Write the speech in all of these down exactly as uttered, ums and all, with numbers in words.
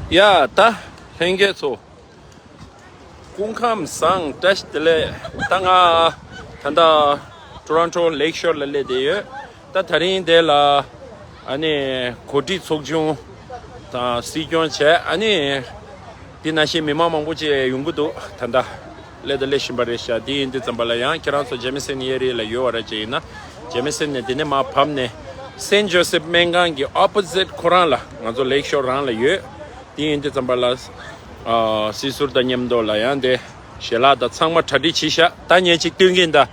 ཡ་ད་ལྷན་རྒྱས་ཚོ། སྐུ་ཁམས་བཟང་། བཀྲ་ཤིས་བདེ་ལེགས། ད་ང་ད་ལྟ་ཊོ་རོན་ཊོ་ལེག་ཤོར་ལ་སླེབས་བསྡད་ཡོད། ད་དེ་རིང་འདི་ལ་ཨ་ནི་གོ་སྒྲིག་ཚོགས་ཆུང་དང་སྲིད་སྐྱོང་བྱས། ཨ་ནི་འདི་ནང་བཞིན་མི་མང་མང་པོ་ཅིག་ཡོང་གི་འདུག་ད་ལྟ་སླེབས་དང་སླེབས་བཞིན་པ་རེད་ཤག་འདི་ཡིན་དུས་ཙམ་པ་ལ་ཡང་ཁྱེད་རང་ཚོ་ཇེ་མི་སན་གཡས་རི་ལ་ཡོད་པ་རེད། ཅིག་ཡིན་ན་ཇེ་མི་སན་ནས་འདི་ནས་མར་བབས་ནས་སེན་ཇོ་སེབ་སྨན་ཁང་གི་ཨོ་པོ་ཟིཊ་ཁོ་རང་ལ་ང་ཚོ་ལེག་ཤོར་རང་ལ་ཡོད། དེ་ཡིན་དུས་ཙམ་པ་ལ། ཨ། སྲིད་ཟུར་དང་མཉམ་དུ་ལ་ཡང་དེ་ཞལ་ལག་དང་ཚང་མ་གྲ་སྒྲིག་བྱས་ཤག་ད་ངས་ཅིག་སྟོན་གྱིན་གདའ།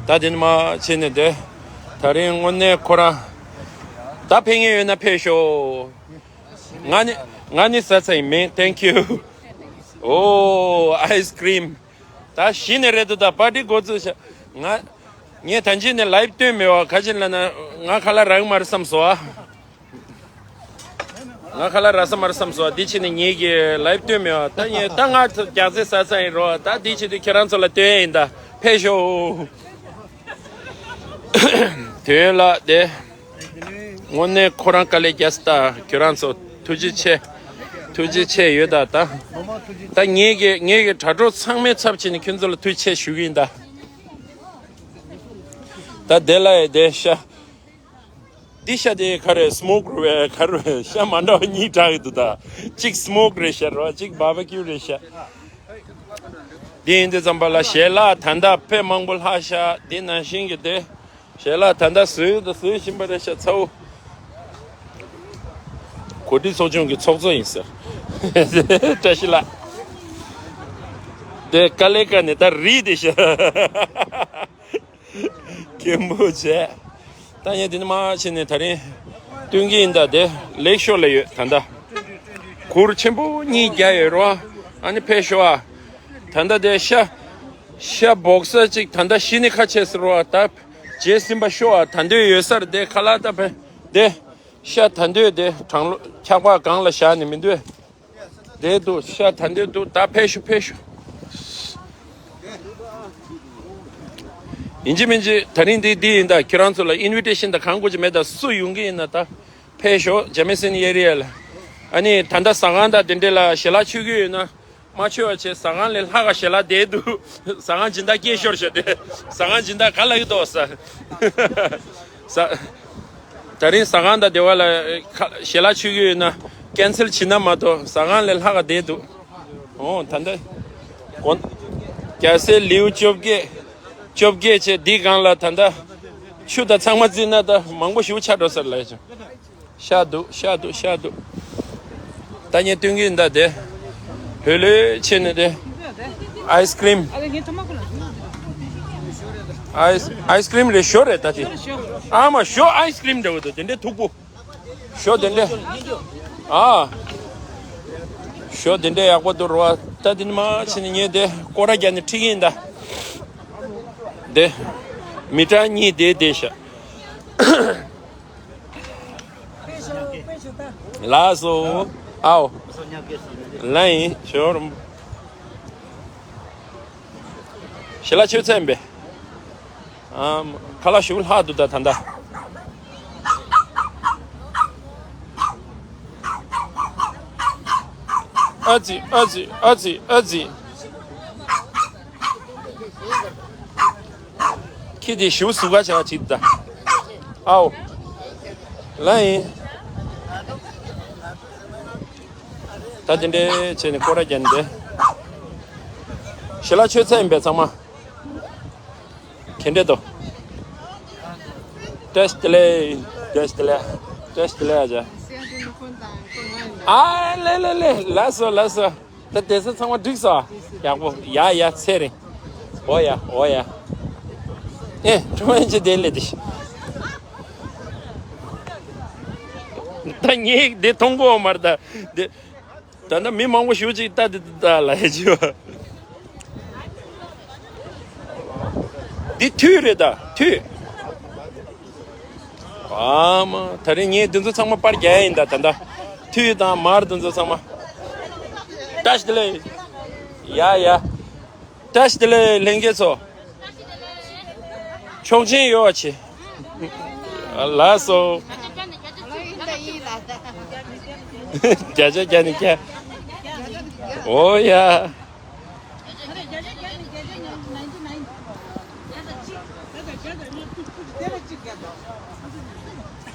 ད་དེ་ནས་མར་ཕྱིན་ནས་དེ། དེ་རིང་དངོས་གནས་ཁོ་རང་ད་ཕེབས་མཁན་ཡོད་ན་ཕེབས་ཤོག་ང་ནི་ང་ནི་ཟ་ཚར་ཡིན། མེན། ཐེང་ཀིའུ། ཨོ། ཨའི་སི་ཀྲིམ། ད་གཞི་ནས་རེད་འདུག་ད་པར་ཊི་འགོ་བཙུགས་ཤག་ང་ངས་ད་གིན་ནས་ལའིབ་སྟོན་མེད་པ། ག་ཅི་ལབ་ན་ང་ཁ་ལག་རག་གི་མ་རེད་བསམ་སོང་ཨ། ང་ཁ་ལག་རག་ས་མ་རེད་བསམ་སོང་ཨ། འདི་ཕྱིན་ནས་ངེད་ཀྱིས་ལའིབ་སྟོན་མེད་པ། ད་ངས་ད་ང་རྒྱགས་ཚད་ཟ་ཚར་ཡིན་རོ། ད་འདི་ཕྱིན་དུས་ཁྱེད་རང་ཚོ་ལ་སྟོན་ཡིན། ད་ཕེབས་ཤོག་དོན་ལ་དེ། དངོས་གནས་ཁོ་རང་དཀའ་ལས་རྒྱག་སོང་། ད་ཁྱོད་རང་ཚོ་ཐུགས་རྗེ་ཆེ། ཐུགས་རྗེ་ཆེ་ཡོད། ད་ད་ད་ངེད་ཀྱི་ངེད་ཀྱི་དྲ་གྲོགས་ཚང་མའི་ཚབ་བྱས་ནས་ཁྱོད་ཚོ་ལ་ཐུགས་རྗེ་ཆེ་ཞུ་གི་ཡིན། ད་ད་དེ་ལ་ཡི་དེ་ཤ། འདི་ཤ་དེ་ག་རེ། སི་མོག་རེད་པས། ག་རེ་རེད། ཤ་མ་འདྲ་བ་གཉིས་གྲགས་ཡོད་འདུག་ད་གཅིག་སི་མོག་རེད་ཤག་རོ། གཅིག་བྷར་བྷི་ཀིའུ་རེད་ཤག་དེ་ཡིན་དུས་ཙམ་པ་ལ་ཞལ་ལག་ད་ལྟ་དཔེ་མང་པོ་ལྷག་ཤག་དེ་ནང་བཞིན་གྱི་དེ། ཞལ་ལག་ད་ལྟ་བཟོས་དང་བཟོ་བཞིན་པ་རེད་ཤག་ཚ་བོ། གོ་སྒྲིག་ཚོགས་ཆུང་གི་ཚོགས་གཙོ་ཡིན་ཟེར། བཀྲ་ཤིས་ལགས། དེ་དཀའ་ལས་ཁག་ནས་ད་རིལ་བསྡད་ཤག་སྐད་འབོད་བྱས། ད་ངས་འདི་ནས་མར་ཕྱིན་ནས་དེ་རིང་སྟོན་གྱི་ཡིན། ད་དེ་ལེག་ཤོར་ལ་ཡོད། ད་ལྟ་གུར་ཆེན་པོ་གཉིས་རྒྱག་ཡོད་རོ། ཨ་ནི་ཕེབས་ཤོག་ཨ། ད་ལྟ་དེ་ཤ་ཤ་སྦོག་ས་གཅིག་ད་ལྟ་གཞི་ནས་ཁ་ཕྱེ་ཟེར་རོ། ད་རྗེས་ཟིན་པ་ཤོག་ཨ། ད་འདོད་ཡོད་ས་རེད། དེ་ཁ་ལག་ད་ཕེ་དེ་ཤ་ད་འདོད་དེ་གྲང་ལོ་འཁྱག་པ་སྒང་ལ་བཞག་ནས་མི་འདོད། དེ་འདུག་ཤ་ད་འདོད་འདུག་ད་ཕེབས་ཤོག་ཕེབས་ཤོག་ཡིན་གཅིག་མིན་གཅིག་དེ་རིང་འདི་འདི་ཡིན། ད་ཁྱེད་རང་ཚོ་ལ་ཨིན་ཝི་ཊེ་ཤིན་དང་གང་དགོས་ཀྱི་མེད། ད་སུ་ཡོང་གི་ཡིན་ན་ད་ཕེབས་ཤོག་ཇེ་མི་སན་གཡས་རི་ལ། ཨ་ནི་ད་ལྟ་ཟ་ཁང་དང་དེ་འདྲས་ལ་ཞལ་ལག་མཆོད་ཀྱི་ཡོད་ན་མ་མཆོད་པ་བྱས། ཟ་ཁང་ལས་ལྷག་ག་ཞལ་ལག་བསྡད་འདུག་ཟ་ཁང་སྦྱིན་བདག་སྐྱེས་ཤོར་བྱས་ཏེ། ཟ་ཁང་སྦྱིན་བདག་ག་ལ་ཡོད་དོ་ཟ། ཟ། དེ་རིང་ཟ་ཁང་དང་སྡེ་བ་ལ་ཁ་ཞལ་ལག་མཆོད་ཀྱི་ཡོད་ན་ཀན་སེལ་བྱེད་ན་མ་གཏོགས་ཟ་ཁང་ལས་ལྷག་ག་བསྡད་འདུག་ཨོ་ད་ལྟ་གོ་རྒྱལ་སྲས་ལེའུ་བཅོ་བརྒྱད། བཅོ་བརྒྱད་བྱས་འདི་སྒང་ལ་ད་ལྟ་ཆུ་དང་ཚང་མ་བརྩིས་ན་ད་མང་པོ་ཞིག་ཆགས་འགྲོ་ས་རེད་ལབ་བྱུང་། ཤ་འདུག་ཤ་འདུག་ཤ་འདུག་ད་ངས་སྟོན་གྱི་ཡིན། ད་དེ་ལྷོད་ལྷོད་བྱས་ནས་དེ་ཨའི་སི་ཀྲིམ། ཨའི་སི་ཨའི་སི་ཀྲིམ་རེད། ཞོ་རེད་ད་དེ། ཨ་མ་ཞོ་ཨའི་སི་ཀྲིམ་འདྲ་བོ་འདུག་དེ་འདྲའི་མཐུག་པོ། ཞོ་དེ་འདྲ། ཨ། ཞོ་དེ་འདྲ་ཡག་པོ་འདུག་རོ། ད་དེ་ནས་མར་ཕྱིན་ནས་ངས་དེ་སྐོར་ར་རྒྱག་ནས་ཁྲིད་ཀྱི་ཡིན་ད། དེ། མི་གྲངས་གཉིས་དེ་བསྡད་ཤག་ལགས་སོ། ཨའོ། ལ་ཡིན་ཞོར། ཞལ་ལག་མཆོད་ཚར་ཡིན་པས། ཨམ། ཁ་ལག་ཞུ་ལྷག་འདུག་ད་ད་ལྟ། ཨ་ཙི་ཨ་ཙི་ཨ་ཙི་ཨ་ཙི། ཁྱི་དེ་ཞུ་ཟུག་ག་བྱ་བ་བྱེད་ད། ཨའོ། ལ་ཡིན། ད་དེ་འདྲའི་བྱས་ནས་སྐོར་ར་རྒྱག་ནས་བསྡད། ཞལ་ལག་མཆོད་ཚར་ཡིན་པས་ཚང་མ། ག་འདྲས་འདུག་བཀྲ་ཤིས་བདེ་ལེགས། བཀྲ་ཤིས་བདེ་ལེགས། བཀྲ་ཤིས་བདེ་ལེགས་ཨ་ཅག་ཨ་ལེ་ལེ་ལེ། ལགས་སོ་ལགས་སོ། ད་བསྡད་ས་ཚང་མ་འགྲིག་སོང་། ཡག་པོ། ཡ་ཡ་ཚེ་རིང་། འོ་ཡ་འོ་ཡ། ཨེ། ཁྲོ་བ་ཅི་དེ་ལས་དེ། ད་ངས་དེ་མཐོང་གོ་མ་རེད་ད། དེ། ད་ལྟ་མི་མང་པོ་ཞེ་ཅིག་ལྟ་དེ་ལྟ་ལ་ཧེ་ཅི་བ། འདི་ཐུད་རེད་ད། ཐུད། ཨ་མ། ད་རིང་ངས་འདི་ཚོ་ཚང་མ་པར་རྒྱག་ཡ་ཡིན་ད། ད་ལྟ་ཐུད་དང་མར་འདི་ཚོ་ཚང་མ། བཀྲ་ཤིས་བདེ་ལེགས། ཡ་ཡ། བཀྲ་ཤིས་བདེ་ལེགས་ལྷན་རྒྱས་ཚོ། ཆོག་མཆན་ཡོད་པ་བྱེད། ལགས་སོ། བརྒྱ་ཆ་བརྒྱ་ནས་བརྒྱ། ཨོ་ཡ།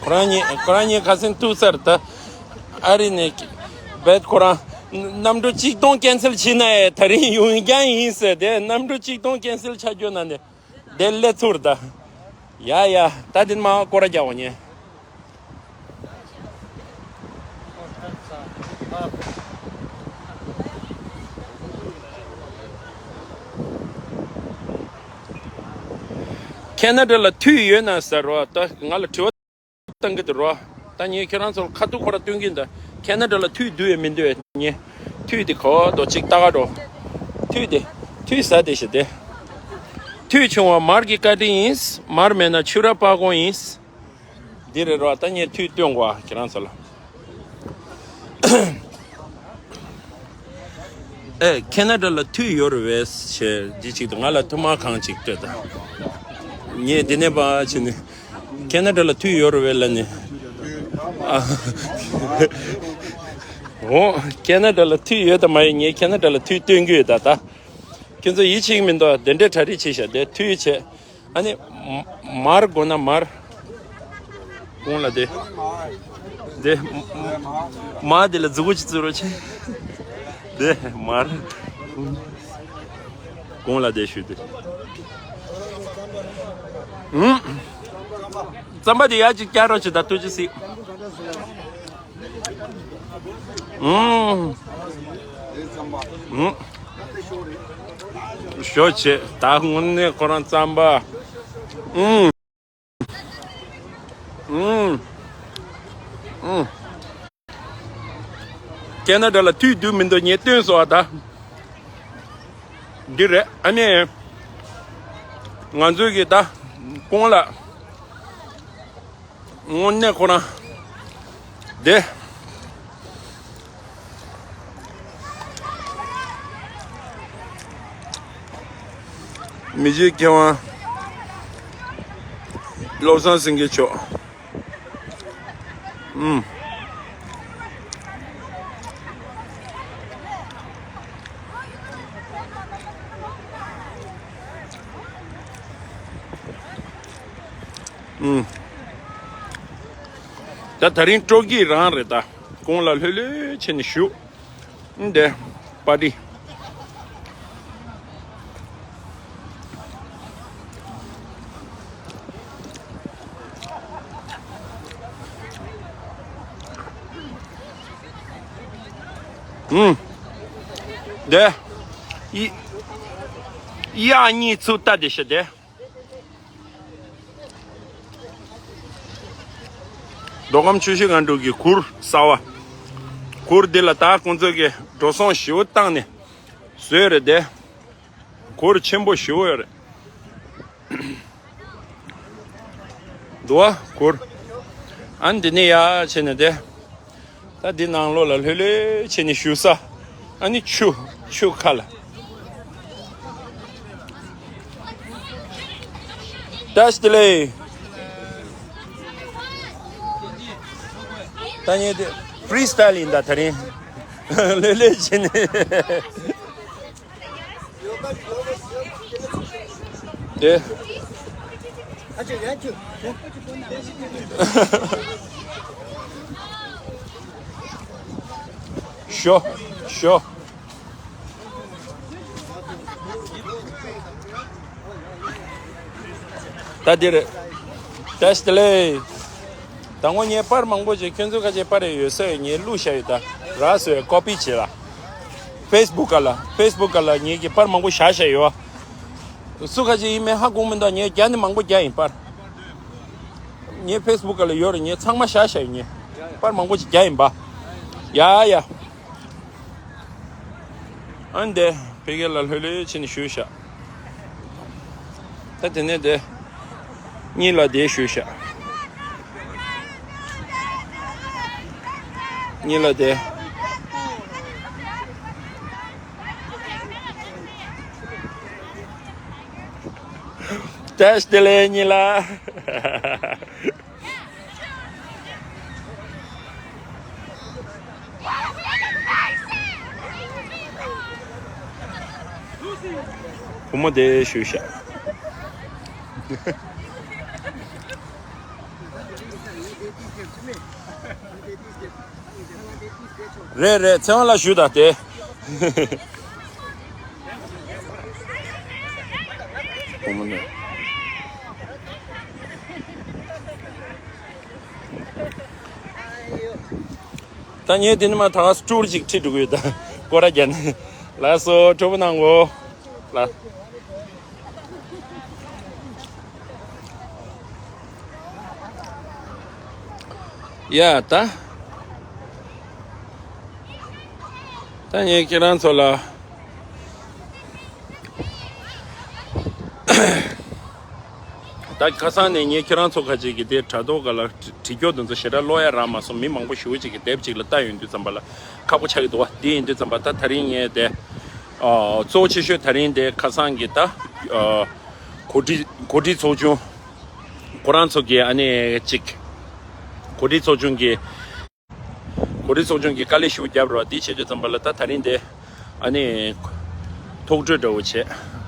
ཁོ་རང་གཉིས་ཁོ་རང་གཉིས་ཁ་སེང་ཐུག་ཚར་ད། ཨ་རི་ནས་བེད་ཁོ་རང་གནམ་གྲུ་གཅིག་སྟོང་ཀན་སེལ་བྱས་ན་ཡ་ད་རིང་ཡོང་རྐྱང་ཡིན་ཟེར་ཏེ། གནམ་གྲུ་གཅིག་སྟོང་ཀན་སེལ་ཆགས་རྒྱུ་ན་ནས་དེ་སླེབས་ཚུར་ད། ཡ་ཡ། ད་དེ་མ་སྐོར་ར་རྒྱག་འོང་ཉེ། ཁེ་ན་ཌ་ལ་ཐུད་ཡོད་ན་ཟེར་རོ། ད་ང་ལ་དྲི་བ་བཏང་གི་འདུག་རོ། ད་ངས་ཁྱེད་རང་ཚོར་ཁ་ཐུག་ཁོ་ར་སྟོན་གྱིན་འདུག་ཁེ་ན་ཌ་ལ་ཐུད་འདུག་ཡོད་མི་འདུག་ངས་ཐུད་དེ་གོ་དོ་གཅིག་ལྟ་ག་འགྲོ། ཐུད་དེ། ཐུད་ཟ་དེ་ཞེ་དེ། ཐུད་ཆུང་བ་མར་གྱི་བཀའ་དྲིན་ཡིན། མར་མེད་ན་ཆུ་ར་པགས་གོང་ཡིན། འདི་རེད་རོ། ད་ངས་ཐུད་སྟོན་གོ་ཁྱེད་རང་ཚོ་ལ། ཨེ། ཁེ་ན་ཌ་ལ་ཐུད་ཡོད་རེད་བས་ཞེས་འདི་གཅིག་ཏུ་ང་ལ་ཐུག་མ་གང་གཅིག་སྤྲད་ད། ངས་འདི་ནས་པ་ཕྱིན་ནས་ཁེ་ན་ཌ་ལ་ཐུད་ཡོད་རེད་བས་ལ་ནི། ཨ། འོ། ཁེ་ན་ཌ་ལ་ཐུད་ཡོད་ད་མ་ཡོད། ངས་ཁེ་ན་ཌ་ལ་ཐུད་སྟོན་གྱི་ཡོད་ད་ད། ཁྱེད་ཚོ་ཡིད་ཆེས་མི་འདུག་དེ་འདྲའི་གྲ་སྒྲིག་བྱས་ཤག་དེ་ཐུད་བྱས། ཨ་ནི། མ་མར་དགོས་ན་མར། གོང་ལ་དེ། དེ། མ་དེ་ལ་མཛུ་གུ་ཅིག་བཙུགས་རོགས་བྱེད། དེ་མར། གོང་ལ་དེ་ཞུ་དེ། ཨུམ། རྩམ་པ་དེ་ཡར་ཅིག་བཀྱག་རོགས་བྱེད་ད། ཐུགས་རྗེ་གཟིགས། ཨུམ། ཨུམ། ཞོ་བྱེད་ད། དངོས་གནས་ཁོ་རང་རྩམ་པ། ཨུམ། ཨུམ། ཨུམ། ཁེ་ན་ཌ་ལ་ཐུད་འདུག་མི་འདུག་ངས་སྟོན་སོང་བ་ད། འདི་རེད་ཨ་ནི། ང་ཚོའི་གི་ད། གོང་ལ། དངོས་གནས་ཁོ་རང་། དེ། མི་རྗེ་མཁས་དབང་བློ་བཟང་སེང་གེ་མཆོག་ཨུམ། ཨུམ། ད་དེ་རིང་སྤྲོ་སྐྱིད་རང་རེད་ད། གོང་ལ་ལྷོད་ལྷོད་བྱས་ནས་བཞུགས། ཨུམ། དེ། པར་ཊི། ཨུམ། དེ། ཡ། གཡག་གཉིས་ཚུར་ལྟ་དེ་ཤི་དེ། མདོ་ཁམས་ཆུ་བཞི་སྒང་དྲུག་གི་གུར་གསར་བ། གུར་འདི་ལ་ད་ཁོང་ཚོ་གི་འགྲོ་སོང་ཞེ་པོ་བཏང་ནས་བཟོས་རེད་དེ། གུར་ཆེན་པོ་ཞེ་པོ་ཡོད་རེད། འདུག་བ་གུར། ཨ་ནི་འདི་ནས་ཡར་བྱས་ནས་དེ། ད་འདི་ནང་ལོགས་ལ་ལྷོད་ལྷོད་བྱས་ནས་བཞུགས་ས། ཨ་ནི་ཆུ། ཆུ་ཁ་ལ། བཀྲ་ཤིས་བདེ་ལེགས། ད་ངས་དེ་ཕི་རི་སི་ཊལ་ཡིན་ད་དེ་རིང་། ལྷོད་ལྷོད་བྱས་ནས། དེ། ཞོ། ཞོ། ད་འདིར། བཀྲ་ཤིས་བདེ་ལེགས། དང་པོ་ངས་པར་མང་པོ་ཅིག་ཁྱོད་ཚོའི་ཁ་ཆེ་པར་ཡོད་ས་ཡོད་ངས་བླུགས་བཞག་ཡོད་ད། རག་སོང་ཡོད་ཀོ་པི་བྱེད་ལ། ཕེ་སི་བུག་ག་ལ། ཕེ་སི་བུག་ག་ལ་ངས་ཀྱི་པར་མང་པོ་བཞག་བཞག་ཡོད། སུ་ཁ་ཅིག་ཡིན་མིན་ཧ་གོ་མི་འདུག་ངས་རྒྱ་ནི་མང་པོ་རྒྱ་ཡིན་པར། ངའི་ཕེ་སི་བུག་ལ་ཡོད་རེད། ངས་ཚང་མ་བཞག་བཞག་ཡིན། ངས་པར་མང་པོ་ཅིག་རྒྱ་ཡིན་པ། ཡ་ཡ། ཨ་ནི་དེ་ཕ་གི་ལ་ལྷོད་ལྷོད་བྱས་ནས་བཞུགས་ཤག་ད་དེ་ནས་དེ་གཉིས་ལ་དེ་བཞུགས་ཤག་གཉིས་ལ་དེ། བཀྲ་ཤིས་བདེ་ལེགས་གཉིས་ལ། བུ་མོ་དེ་བཞུགས་ཤག་རེད་རེད། ཚེ་དབང་ལགས་བཞུགས་དང་དེ། བུ་མོ་ནས། ད་ངས་དེ་ནི་མ་ཐག་སྤྲུར་ཅིག་ཁྲིད་འགྲོ་གི་ཡོད། ད་སྐོར་ར་རྒྱག་ནས། ལགས་སོ། སྤྲོ་པོ་གནང་གོ། ལགས། ཡ་ད། ད་ངས་ཁྱེད་རང་ཚོ་ལ། ད་ཁ་སང་ནས་ངས་ཁྱེད་རང་ཚོ་ཁ་ཅིག་གི་དེ་དྲ་ཐོག་ག་ལ་བྲིས་སྐྱོར་དེ་ཚོ་ཞེ་དྲག་ཀློག་ཡ་རག་མ་སོང་། མི་མང་པོ་ཞེ་པོ་ཅིག་གི་དེབ་ཅིག་ལ་ལྟ་ཡོང་དུས་ཙམ་པ་ལ་ཁག་པོ་ཆགས་ཀྱི་འདུག་བ། དེ་ཡིན་དུས་ཙམ་པ་ད་དེ་རིང་ངས་དེ་ཨ་གཙོ་ཆེ་ཤོས་དེ་རིང་དེ་ཁ་སང་གི་ད་ཨ་གོ་སྒྲིག་གོ་སྒྲིག་ཚོགས་ཆུང་ཁོ་རང་ཚོ་གི་ཨ་ནི་ཅིག་གོ་སྒྲིག་ཚོགས་ཆུང་གི་གོ་སྒྲིག་ཚོགས་ཆུང་གིས་དཀའ་ལས་ཞེ་པོ་བརྒྱབ་རོགས། དེ་བྱེད་དུས་ཙམ་པ་ལ་ད་དེ་རིང་དེ་ཨ་ནི་ཐུགས་སྤྲོ་འདྲ་བོ་བྱས།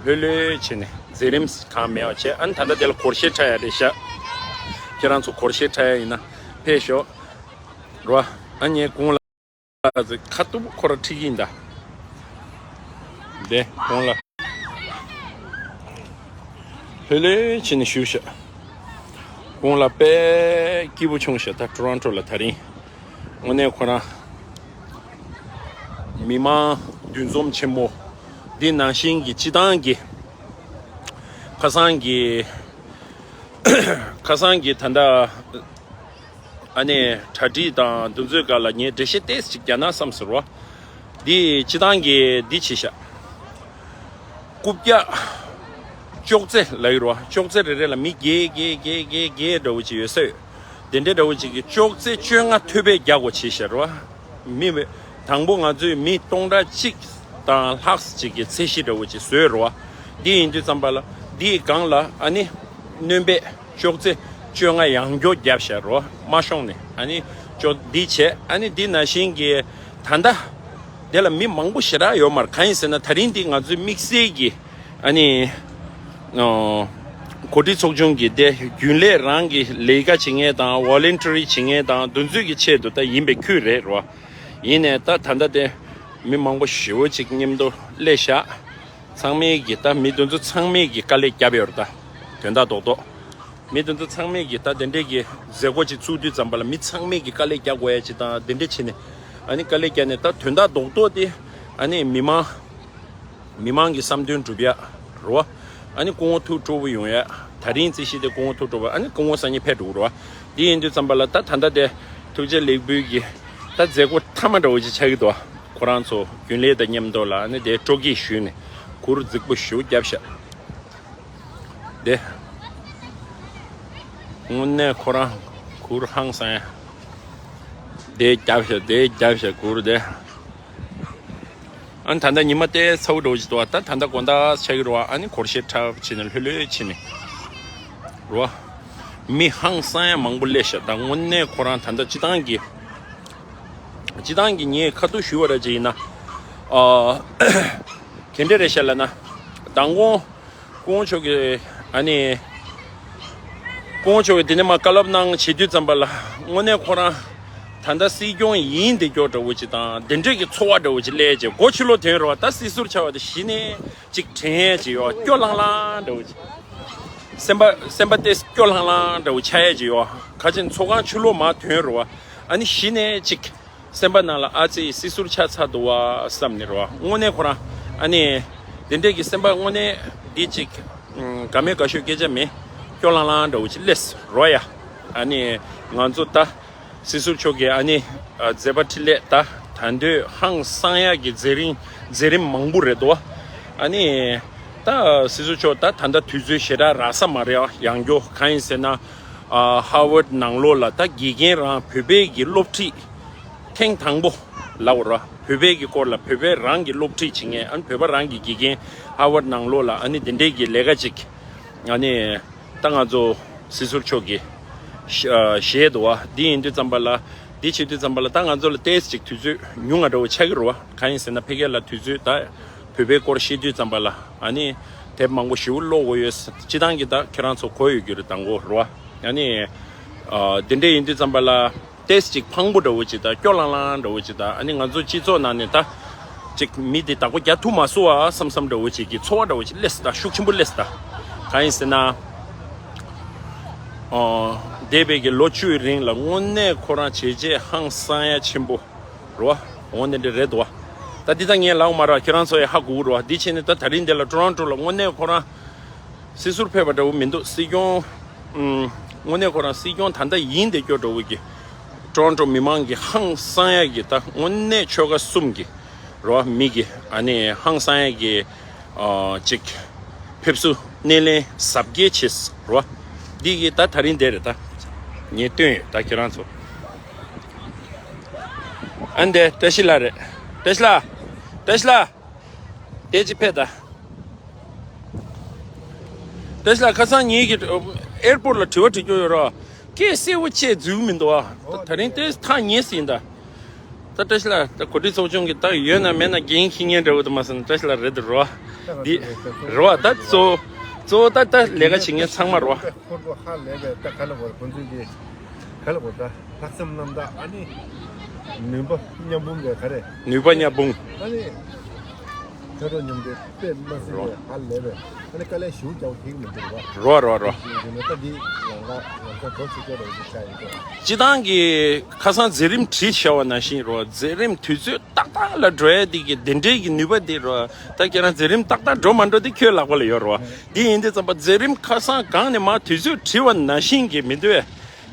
ལྷོད་ལྷོད་བྱས་ནས་མཛད་རིམ་གང་མེད་པ་བྱས། ཨ་ནི་ད་ལྟ་དེ་ལ་སྒོར་གཞས་འཁྲབ་ཡ་རེད་ཤག་ཁྱེད་རང་ཚོ་སྒོར་གཞས་འཁྲབ་ཡ་ཡིན་ན་ཕེབས་ཤོག་རོ། ཨ་ནི་གུང་ལགས་ཁ་ཐུག་ཁོ་ར་ཁྲིད་ཀྱི་ཡིན་ད། དེ་གུང་ལགས། ལྷོད་ལྷོད་བྱས་ནས་བཞུགས་ཤག་གུང་ལགས་དཔེ་སྐྱིད་པོ་བྱུང་ཤག་ད་ཊོ་རོན་ཊོ་ལ་དེ་རིང་དངོས་གནས་ཁོ་རང་མི་མང་འདུ་འཛོམས་ཆེན་མོ་འདི་ནང་བཞིན་གྱི་སྤྱི་བཏང་གི་ཁ་སང་གི་ཁ་སང་གི་ད་ལྟ་ཨ་ནི་གྲ་སྒྲིག་དང་འདུ་འཛོམས་སྒང་ལ་ངས་འགྲེལ་བཤད་ཏོག་ཙམ་ཅིག་རྒྱག་ན་བསམ་ཟེར་བ། འདི་སྤྱི་བཏང་གི་འདི་བྱས་ཤག་རྐུབ་བཀྱག་ཅོག་ཙེ་ལབ་ཀྱི་རེད་བ། ཅོག་ཙེ་རེ་རེ་ལ་མི་བརྒྱད་བརྒྱད་བརྒྱད་བརྒྱད་བརྒྱད་འདྲ་བོ་ཅིག་ཡོད་ས་ཡོད། དེ་འདྲ་འདྲ་བོ་ཅིག་གི་ཅོག་ཙེ་བཅོ་ལྔ་ཐུབ་པས་རྒྱག་དགོས་བྱས་ཤག་རེད་བ། མི་དང་པོ་ང་ཚོས་མི་སྟོང་ཕྲག་གཅིག་དང་ལྷག་ཅིག་གི་ཚད་གཞི་འདྲ་བོ་ཅིག་བཟོས་རེད་བ། འདི་ཡིན་དུས་ཙམ་པ་ལ་འདིའི་སྒང་ལ་ཨ་ནི་སྣོན་པས་ཅོག་ཙེ་བཅོ་ལྔ་ཡང་སྐྱོར་བརྒྱབ་ཤག་རེད་བ། མ་ཤོང་ནས་ཨ་ནི་ཅོག་འདི་བྱས། ཨ་ནི་འདི་ནང་བཞིན་གྱི་ད་ལྟ་དེ་ལ་མི་མང་པོ་ཞེ་དྲག་ཡོད་མ་རེད། གང་ཡིན་ཟེར་ན་དེ་རིང་འདི་ང་ཚོའི་དམིགས་བསལ་གྱི་ཨ་ནི་ཨོ། གོ་སྒྲིག་ཚོགས་ཆུང་གི་དེ་རྒྱུན་ལས་རང་གི་ལས་ཀ་བྱེད་མཁན་དང་ཝོ་ལན་ཊི་རི་བྱེད་མཁན་དང་འདུ་འཛོམས་ཀྱི་ཆེད་དུ་ད་ཡིན་པའི་ཁུལ་རེད་རོ། ཡིན་ནའི་ད་ད་ལྟ་དེ་མི་མང་པོ་ཞེ་པོ་ཅིག་མཉམ་དུ་སླེབས་ཤག་ཚང་མས་ཀྱི་ད་མི་འདུ་འཛོམས་ཚང་མས་ཀྱི་དཀའ་ལས་བརྒྱབ་ཡོད་རེད། ད་དོན་དག་རྡོག་རྡོག་མི་འདུ་འཛོམས་ཚང་མས་ཀྱི་ད་དེ་འདྲས་ཀྱི་མཛད་སྒོ་ཅིག་ཚུགས་དུས་ཙམ་པ་ལ་མི་ཚང་མས་ཀྱི་དཀའ་ལས་རྒྱག་དགོས་ཡ་ཅིག་དང་དེ་འདྲས་བྱས་ནས་ཨ་ནི་དཀའ་ལས་རྒྱག་ནས་ད་དོན་དག་རྡོག་རྡོག་དེ་ཨ་ནི་མི་མང་མི་མང་གི་བསམ་དོན་འགྲུབ་ཡ་རོ། ཨ་ནི་སྐུ་ངོ་ཐུགས་སྤྲོ་པོ་ཡོང་ཡ། ད་རིང་རྩིས་གཞི་དེ་སྐུ་ངོ་ཐུགས་སྤྲོ་པོ། ཨ་ནི་སྐུ་ངོ་སང་ཉིན་ཕེབས་འགྲོ་གི་རོ། དེ་ཡིན་དུས་ཙམ་པ་ལ་ད་ད་ལྟ་དེ་ཐུགས་རྗེ་ལེགས་འབུལ་གྱི་ད་མཛད་སྒོ་མཐའ་མ་འདྲ་བོ་ཅིག་ཆགས་ཀྱི་འདུག་ཁོ་རང་ཚོ་རྒྱུན་ལས་དང་མཉམ་དུ་ལ་ཨ་ནི་དེ་སྤྲོ་སྐྱིད་ཞུས་ནས་གུར་རྫིག་པོ་ཞིག་བརྒྱབ་ཤག་དེ་དངོས་གནས་ཁོ་རང་གུར་ཧང་སང་ཡ། དེ་བརྒྱབ་ཤག་དེ་བརྒྱབ་ཤག་གུར་དེ། ཨ་ནི་ད་ལྟ་ཉི་མ་ཏོག་ཙམ་འདྲ་བོ་ཅིག་འདུག་ད་ད་ལྟ་དགོང་དག་ཆགས་ཀྱི་རེད་བ། ཨ་ནི་སྒོར་གཞས་འཁྲབ་བྱས་ནས་ལྷོད་ལྷོད་བྱས་ནས་རེད་བ། མི་ཧང་སང་ཡ་མང་པོ་སླེབས་ཤག་ད་དངོས་གནས་ཁོ་རང་ད་ལྟ་སྤྱི་བཏང་གི་སྤྱི་བཏང་གི་ངས་ཁ་ཐུག་ཞུས་པ་ར་ཅིག་ཡིན་ན། ཨ་ག་འདྲ་རེད་ཤག་ལབ་ན། མདང་དགོང་སྐུ་ངོ་མཆོག་གིས་ཨ་ནི། སྐུ་ངོ་མཆོག་གིས་དེ་ནས་མར་བཀའ་སློབ་གནང་བྱེད་དུས་ཙམ་པ་ལ་དངོས་གནས་ཁོ་རང་ད་ལྟ་སྲིད་སྐྱོང་ཡིན་བསྡད་རྒྱུ་འདྲ་བོ་ཅིག་དང་དེ་འདྲས་ཀྱི་ཚོར་བ་འདྲ་བོ་ཅིག་སླེབས་བྱས་སྒོ་ཕྱི་ལོགས་ཐོན་རེད་བ། ད་སྲིད་ཟུར་ཆགས་པ་དེ་གཞི་ནས་ཅིག་དྲན་ཡས་ཅིག་ཡོད། སྐྱོ་ལྷང་ལྷང་འདྲ་བོ་ཅིག་སེམས་པ་སེམས་པ་ཏོག་ཙམ་སྐྱོ་ལྷང་ལྷང་འདྲ་བོ་ཆགས་ཡས་ཅིག་ཡོད། ག་ཅི་ཚོགས་ཁང་ཕྱི་ལོགས་མར་ཐོན་རེད་བ། ཨ་ནི་གཞི་ནས་ཅིག་སེམས་པ་ནང་ལ་ཨ་ཙི་སྲིད་ཟུར་ཆགས་ཚར་འདུག་བ་བསམ་ནས་རེད་བ། དངོས་གནས་ཁོ་རང་ཨ་ནི་དེ་འདྲས་ཀྱི་སེམས་པ་དངོས་གནས་འདི་ཅིག་ ཨུམ། དགའ་མེད་དགའ་ཤོས་སྐད་ཆ་མེད། སྐྱོ་ལང་ལང་འདྲ་བོ་ཅིག་སླེབས་རོ་ཡ། ཨ་ནི་ང་ཚོ་ད་སྲིད་ཟུར་མཆོག་གི་ཨ་ནི་ཨ་མཛད་པ་འཕྲིན་ལས་ད་ད་འདོད་ཧང་སང་ཡག་གི་མཛད་རིམ་མཛད་རིམ་མང་པོ་རེད་དོ། ཨ་ནི་ད་སྲིད་ཟུར་མཆོག་ད་ད་ལྟ་དུས་ཚོད་ཞེ་དྲག་རག་ས་མ་རེད་ཨ། ཡང་སྐྱོ་གང་ཡིན་ཟེར་ན། ཨ་ཧར་ཝརཌ་ནང་ལོགས་ལ་ད་དགེ་རྒན་རང་བོད་པའི་གི་སློབ་ཁྲིད་ཐེངས་དང་པོ་ལབ་ར། བོད་པའི་གི་སྐོར་ལ་བོད་པའི་རང་གི་སློབ་ཁྲིད་བྱེད་མཁན་ཨ་ནི་བོད་པ་རང་གི་དགེ་རྒན་ཧར་ཝརཌ་ནང་ལོགས་ལ་ཨ་ནི་དེ་འདྲའི་གི་ལས་ཀ་ཅིག་ཨ་ནི་ད་ང་ཚོ་སྲིད་ཟུར་མཆོག་གི་ཞལ་དུ་བ་འདི་ཡིན་དུས་ཙམ་པ་ལ་འདི་བྱེད་དུས་ཙམ་པ་ལ་ད་ང་ཚོ་ལ་ཏོག་ཙམ་ཅིག་དུས་ཚོད་ཉུང་ང་འདྲ་བོ་ཆགས་ཀྱི་རེད་བ། གང་ཡིན་ཟེར་ན་ཕ་གི་ལ་དུས་ཚོད་ད་བོད་པའི་སྐོར་བཤད་དུས་ཙམ་པ་ལ་ཨ་ནི་དེབ་མང་པོ་ཞེ་པོ་ཀློག་དགོས་ཡོད། སྤྱི་བཏང་གི་ད་ཁྱེད་རང་ཚོ་གོ་ཡོད་རྒྱུ་རེད་དང་གོ་རེད་བ། ཨ་ནི་ཨ་དེ་འདྲ་ཡིན་དུས་ཙམ་པ་ལ་ཏོག་ཙམ་ཅིག་ཕངས་པོ་འདྲ་བོ་ཅིག་དང་སྐྱོ་ལང་ལང་འདྲ་བོ་ཅིག་དང་ཨ་ནི་ང་ཚོ་སྤྱི་ཚོགས་ནང་ནས་ད་ཅིག་མི་དེ་བདག་པོ་རྒྱག་ཐུབ་མ་སོང་བ་བསམ་བསམ་འདྲ་བོ་ཅིག་གི་ཚོར་བ་འདྲ་བོ་ཅིག་སླེབས་སོང་ད། ཤུགས་ཆེན་པོ་སླེབས་སོང་ད། གང་ཡིན་ཟེར་ན། ཨོ། འདས་པའི་གི་ལོ་བཅུའི་རིང་ལ་དངོས་གནས་ཁོ་རང་བྱས་རྗེས་ཧང་སང་ཡ་ཆེན་པོ་རེད་བ། འོ་འདི་འདྲ་རེད་དོ། ད་འདི་ད་ངས་ལབ་མ་ར་ཁྱེད་རང་ཚོ་ཡ་ཧ་གོ་གི་རེད་བ། འདི་བྱས་ནས་ད་ད་རིང་འདི་ལ་ཊོ་རོན་ཊོ་ལ་དངོས་གནས་ཁོ་རང་སྲིད་ཟུར་ཕེབས་པ་འདྲ་བོ་མི་འདུག་སྲིད་སྐྱོང་། ཨུམ། དངོས་གནས་ཁོ་རང་སྲིད་སྐྱོང་ད་ལྟ་ཡིན་བསྡད་སྐྱོ་འདྲ་བོ་གི་ཊོ་རོན་ཊོ་མི་མང་གི་ཧང་སང་ཡ་གི་ད་དངོས་གནས་ཆོལ་ཁ་གསུམ་གི་རེད་བ། མི་གི་ཨ་ནི་ཧང་སང་ཡ་གི་ཨ་ཅིག་ཕེབས་བསུ་སྣེ་ལེན་གཟབ་རྒྱས་བྱས་རེད་བ། འདི་གི་ད་ད་རིང་འདི་རེད་ད། ངས་སྟོན་ཡོད་ད་ཁྱེད་རང་ཚོ། ཨ་འདི་བཀྲ་ཤིས་ལགས་རེད། བཀྲ་ཤིས་ལགས། བཀྲ་ཤིས་ལགས། དེ་ཅི་ཕེབས་ད། བཀྲ་ཤིས་ལགས་ཁ་སང་ངེད་ཀྱི་ཨེར་པོར་ལ་དྲི་བ་དྲི་རྒྱུ་ཡོད་རོགས། སྐད་གསལ་བོ་བཅད་འཛུལ་མི་འདུག་ཨ། ད་ད་རིང་ཏོག་ཙམ་ཐག་ཉེ་ཟིན་ད། ད་བཀྲ་ཤིས་ལགས་ད་གོ་སྒྲིག་ཚོགས་ཆུང་གི་ད་ཡོད་ན་མེད་ན་འགན་འཁྱེར་མཁན་འདྲ་བོ་དུ་མ་སོང་ན་བཀྲ་ཤིས་ལགས་རེད་འདུག་རོ། འདི་རོ་ད་གཙོ་གཙོ་བོ་ད་ད་ལས་ཀ་བྱེད་མཁན་ཚང་མ་རོ། ཧོར་གོ་ཧ་ལས་པའི་ད་ག་ལ་བར་ཁོ་ཚོས་ཀྱི་ག་ལ་བར་ད་ལྷག་བསམ་རྣམ་དག་ཨ་ནི་ནུས་པ་མཉམ་སྤུངས་པའི་ག་རེ་ནུས་པ་མཉམ་སྤུངས། ཨ་ནི་ཁ་རོག་མཉམ་འབྲེལ་དཔེ་མ་སྲིད་པའི་ཧ་ལས་པའི་ཨ་ནི་དཀའ་ལས་ཞེ་པོ་རྒྱག་པ་ཐེག་མི་འདུག་རོ། རོ་རོ་རོ། ཞེས་ཞུས་ན་ད་འདི་ལམ་ཁ་ལམ་ཁ་འགྲོ་ཆོག་ཆོག་རེད་འདུག་ཆ་ཡིན་ཀྱང་། སྤྱི་བཏང་གི་ཁ་སང་མཛད་རིམ་བྲིས་བྱ་བ་ནང་བཞིན་རོ། མཛད་རིམ་དུས་ཚོད་ཏག་ཏག་ལ་འགྲོ་ཡ་འདི་གི་འདི་འདྲའི་གི་ནུས་པ་འདི་རོ། ད་ཁྱེད་རང་མཛད་རིམ་ཏག་ཏག་འགྲོ་མ་འགྲོ་འདི་ཁྱོད་ལག་པ་ལ་ཡོད་རོ། འདི་ཡིན་དུས་ཙམ་པ་མཛད་རིམ་ཁ་སང་གང་ནས་མར་དུས་ཚོད་བྲིས་པ་ནང་བཞིན་གི་མི་འདུག་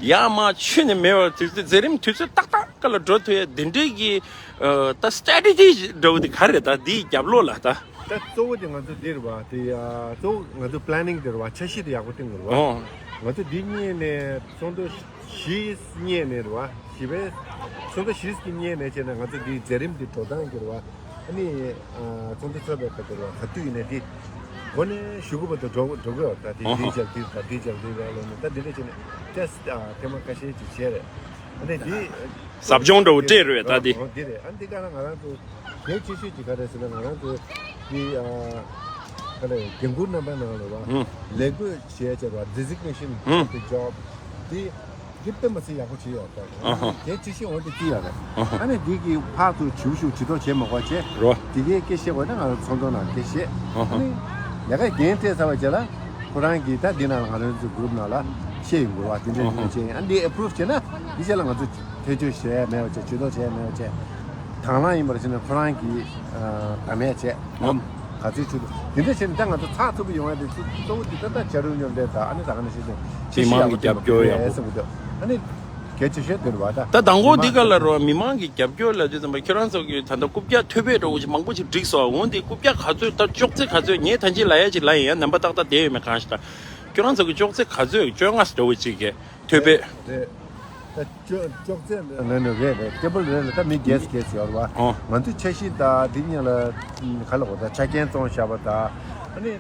ཡ་མ་ཆུ་ནས་མེད་པར་དུས་ཚོད་མཛད་རིམ་དུས་ཚོད་ཏག་ཏག་ལ་འགྲོ་ཐུབ་ཡ་འདི་འདྲའི་གི་ཨ་ད་སི་ཊེ་རེ་ཊི་འདྲ་བོ་འདི་ག་རེ་ད་འདིའི་རྒྱབ་ལོགས་ལ་ད། ད་གཙོ་བོ་དེ་ང་ཚོ་འདི་རེད་བ། དེ་ཨ་གཙོ་བོ་ང་ཚོ་པི་ལེ་ནིང་དེ་རེད་བ། འཆར་གཞི་དེ་ཡག་པོ་བཏིང་དགོས་རེད་བ། ཨོ། ང་ཚོ་འདི་སྔོན་ནས་ཚོགས་འདུ་བཞི་སྔོན་ནས་རེད་བ། བཞི་པའི་ཚོགས་འདུ་བཞི་གི་སྔོན་ནས་བྱས་ན་ང་ཚོ་འདི་མཛད་རིམ་འདི་འགྲོ་སྟངས་ཀྱི་རེད་བ། ཨ་ནི་ཨ་ཚོགས་འདུ་ཚོགས་པའི་སྐབས་དེ་རེད་བ། ག་དུས་ཡིན་ནའི་འདི་འགོ་ནས་ཞུ་དགོས་པ་དང་འགྲོ་འགྲོ་དགོས་བ། ད་དེ་ཨོ་ཧོ། འདི་བྱ་འདི་ད་འདི་བྱ་འདི་བྱ་ལོ་ནས་ད་འདི་འདྲ་བྱས་ནས་ཏེས་ཨ་ཐེངས་མ་ཁ་ཤས་ཅིག་བྱས་རེད། ཨ་ནི་འདི་ཟབ་སྦྱོང་འདྲ་བོ་སྤྲད་རེད་བས་ད་འདི། ཨོ་འདི་རེད། ཨ་འདི་ག་ལ་ང་རང་ཚོ་གལ་ཆེ་ཤོས་ཅིག་ག་རེ་ཟེར་ན་ང་རང་ཚོ་འདི་ཨ་ག་ལ་འགན་འཁུར་རྣམ་པ་ནང་ལ་བ་ཧུམ། ལས་བགོས་བྱས་བྱས་བ་ཌི་ཟི་གི་ནེ་ཤན་ཧུམ། ཨོཕ་ཛི་ཇོབ་འདི་འདི་དཔེ་མ་སྲིད་ཡག་པོ་བྱས་ཡོད་ད། ཨ་ཧ། གལ་ཆེ་ཤོས་འོ་འདི་བརྩི་ཡག་རེད། ཨ་ཧ། ཨ་ནི་འདི་གི་ཕར་ཚུར་བྱིའུ་ཤུགས་བྱི་དོག་བྱས་མ་དགོས་བྱས་རོ། འདི་གའི་སྐད་བཤད་དགོས་ན་ང་རང་ཚོགས་འདུ་ནང་སྐད་བཤད། ཨ་ཧ། ཨ་ནི་ལས་ཀ་འགན་སྤྲད་ཚར་བ་རྗེས་ལ་ཁོ་རང་གིས་ད་འདི་ནང་ལ་ང་རང་ཚོའི་གུ་རུབ་ནང་ལ་བཤད་ཡོང་དགོས་བ་དེ་འདྲ་ཨ་ཧ། འདི་བྱས་ཨ་ནི་འདི་ཨེ་པུ་རུབ་བྱས་ན་འདི་རྗེས་ལ་ང་ཚོ། ཐེ་བྱུས་བྱས་མེད་པ་བྱས། ཇུས་གཏོགས་བྱས་མེད་པ་བྱས། དང་བླངས་ཡིན་པར་བྱས་ན་ཁོ་རང་གིས་ཨ་བདག་མེད་བྱས། ཨོ། ག་ཚོད་བྱུས་འདུག་དེ་འདྲ་བྱས་ནས་ད་ང་ཚོ་ཚགས་ཚུད་པོ་ཡོང་ཡ་དེ་གཙོ་གཙོ་བོ་དེ་ད་ལྟ་བྱ་རུང་མཉམ་འབྲེལ་དང་ཨ་ནི་ད་ག་ནང་བཞིན་དུ་ཆེ་མི་ཤོས་མང་ཡག་གི་པོ་རྒྱབ་སྐྱོར་ཡག་པོ་བསམ་གྱི་འདུག་ཨ་ནི་གལ་ཆེ་ཤོས་དེ་རེད་བ་ད། ད་དང་པོ་འདི་ག་ལ་རོ་མི་མང་གི་རྒྱབ་སྐྱོར་ལབ་དུས་ཙམ་པ་ཁྱོད་རང་ཚོ་གིས་ད་ལྟ་རྐུབ་བཀྱག་ཐོད་པའི་འདྲ་བོ་ཅིག་མང་པོ་ཅིག་བསྒྲིགས་སོང་། འོ་འདི་རྐུབ་བཀྱག་ག་ཚོད་ད་ཅོག་ཙེ་ག་ཚོད་ངས་ད་ཅི་ལབ་ཡ་ཅིག་ལབ་ཡིན་ཡ་རྣམ་པ་ཏག་ཏག་བསྡད་ཡོད་མེད་གང་ཤེས་ད། ཁྱོད་རང་ཚོ་གི་ཅོག་ཙེ་ག་ཚོད་བཅོ་ལྔ་འདྲ་བོ་ཅིག་གི་ཐོད་པའི། རེད། ད་ཅོ་ཅོག་ཙེ་ལ་ནི་རེད་རེད། ཊེ་བལ་རེད་ལ་ད་མི་བརྒྱད་ཙམ་བརྒྱད་ཙམ་ཡོད་རེད་བ། ཨོ། ང་ཚོས་འཆར་གཞི་དང་དེ་གཉིས་ལ་ག་ལ་གོ་ད་ཆ་རྐྱེན་བཙོང་བཞག་པ་དང་ཨ་ནི་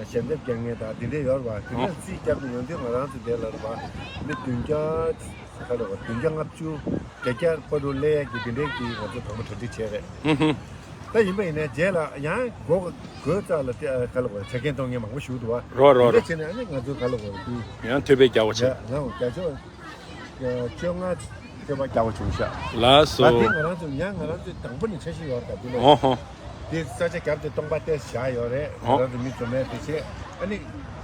ཞལ་འདེབས་རྒྱག་མཁན་དང་དེ་འདྲས་ཡོད་རེད་བ། དེ་ཨོ། འདྲས་རྩིས་བརྒྱབ་ནས་ཡོང་དུས་ང་རང་ཚོ་དེ་ལ་རེད་བ་མི་བདུན་བརྒྱ་ག་ལ་གོ་བདུན་བརྒྱ་ལྔ་བཅུ་བརྒྱད་བརྒྱ་བར་དུ་སླེབས་ཡག་གི་དེ་འདྲས་ཀྱི་ང་ཚོ་དང་པོ་གྲ་སྒྲིག་བྱས་རེད། ཧུམ་ཧུམ། ད་ཡིན་པ་ཡིན་ནའི་རྗེས་ལ་ཡང་སྒོ་སྒོའི་རྩ་ལ་དེ་ག་ལ་གོ་ཆ་རྐྱེན་གཏོང་མཁན་མང་པོ་ཞིག་འདུག་བ། རོ་རོ་རོ། དེ་འདྲས་བྱས་ནས་ཨ་ནི་ང་ཚོ་ག་ལ་གོ་དེ་ཡང་ཐོད་པའི་རྒྱ་བོ་ཆེ། ཡང་ང་རྒྱ་ཆོག་བཅོ་ལྔ་ཐོད་པ་རྒྱག་པ་བྱུང་ཤག་ལགས་སོ། ད་དེ་ང་རང་ཚོ་ཡང་ང་རང་ཚོའི་དང་པོ་ནས་འཆར་གཞི་ཡོད་རེད་ད་དེ་ལོ། ཧོ་ཧོ། དེ་ས་ཆ་རྒྱབ་དེ་སྟོང་པ་ཏོག་ཙམ་བཞག་ཡོད་རེད། ང་ཧོ། རང་ཚོ་མི་འཛོམས་ཡ་དེ་བྱས་ཨ་ནི་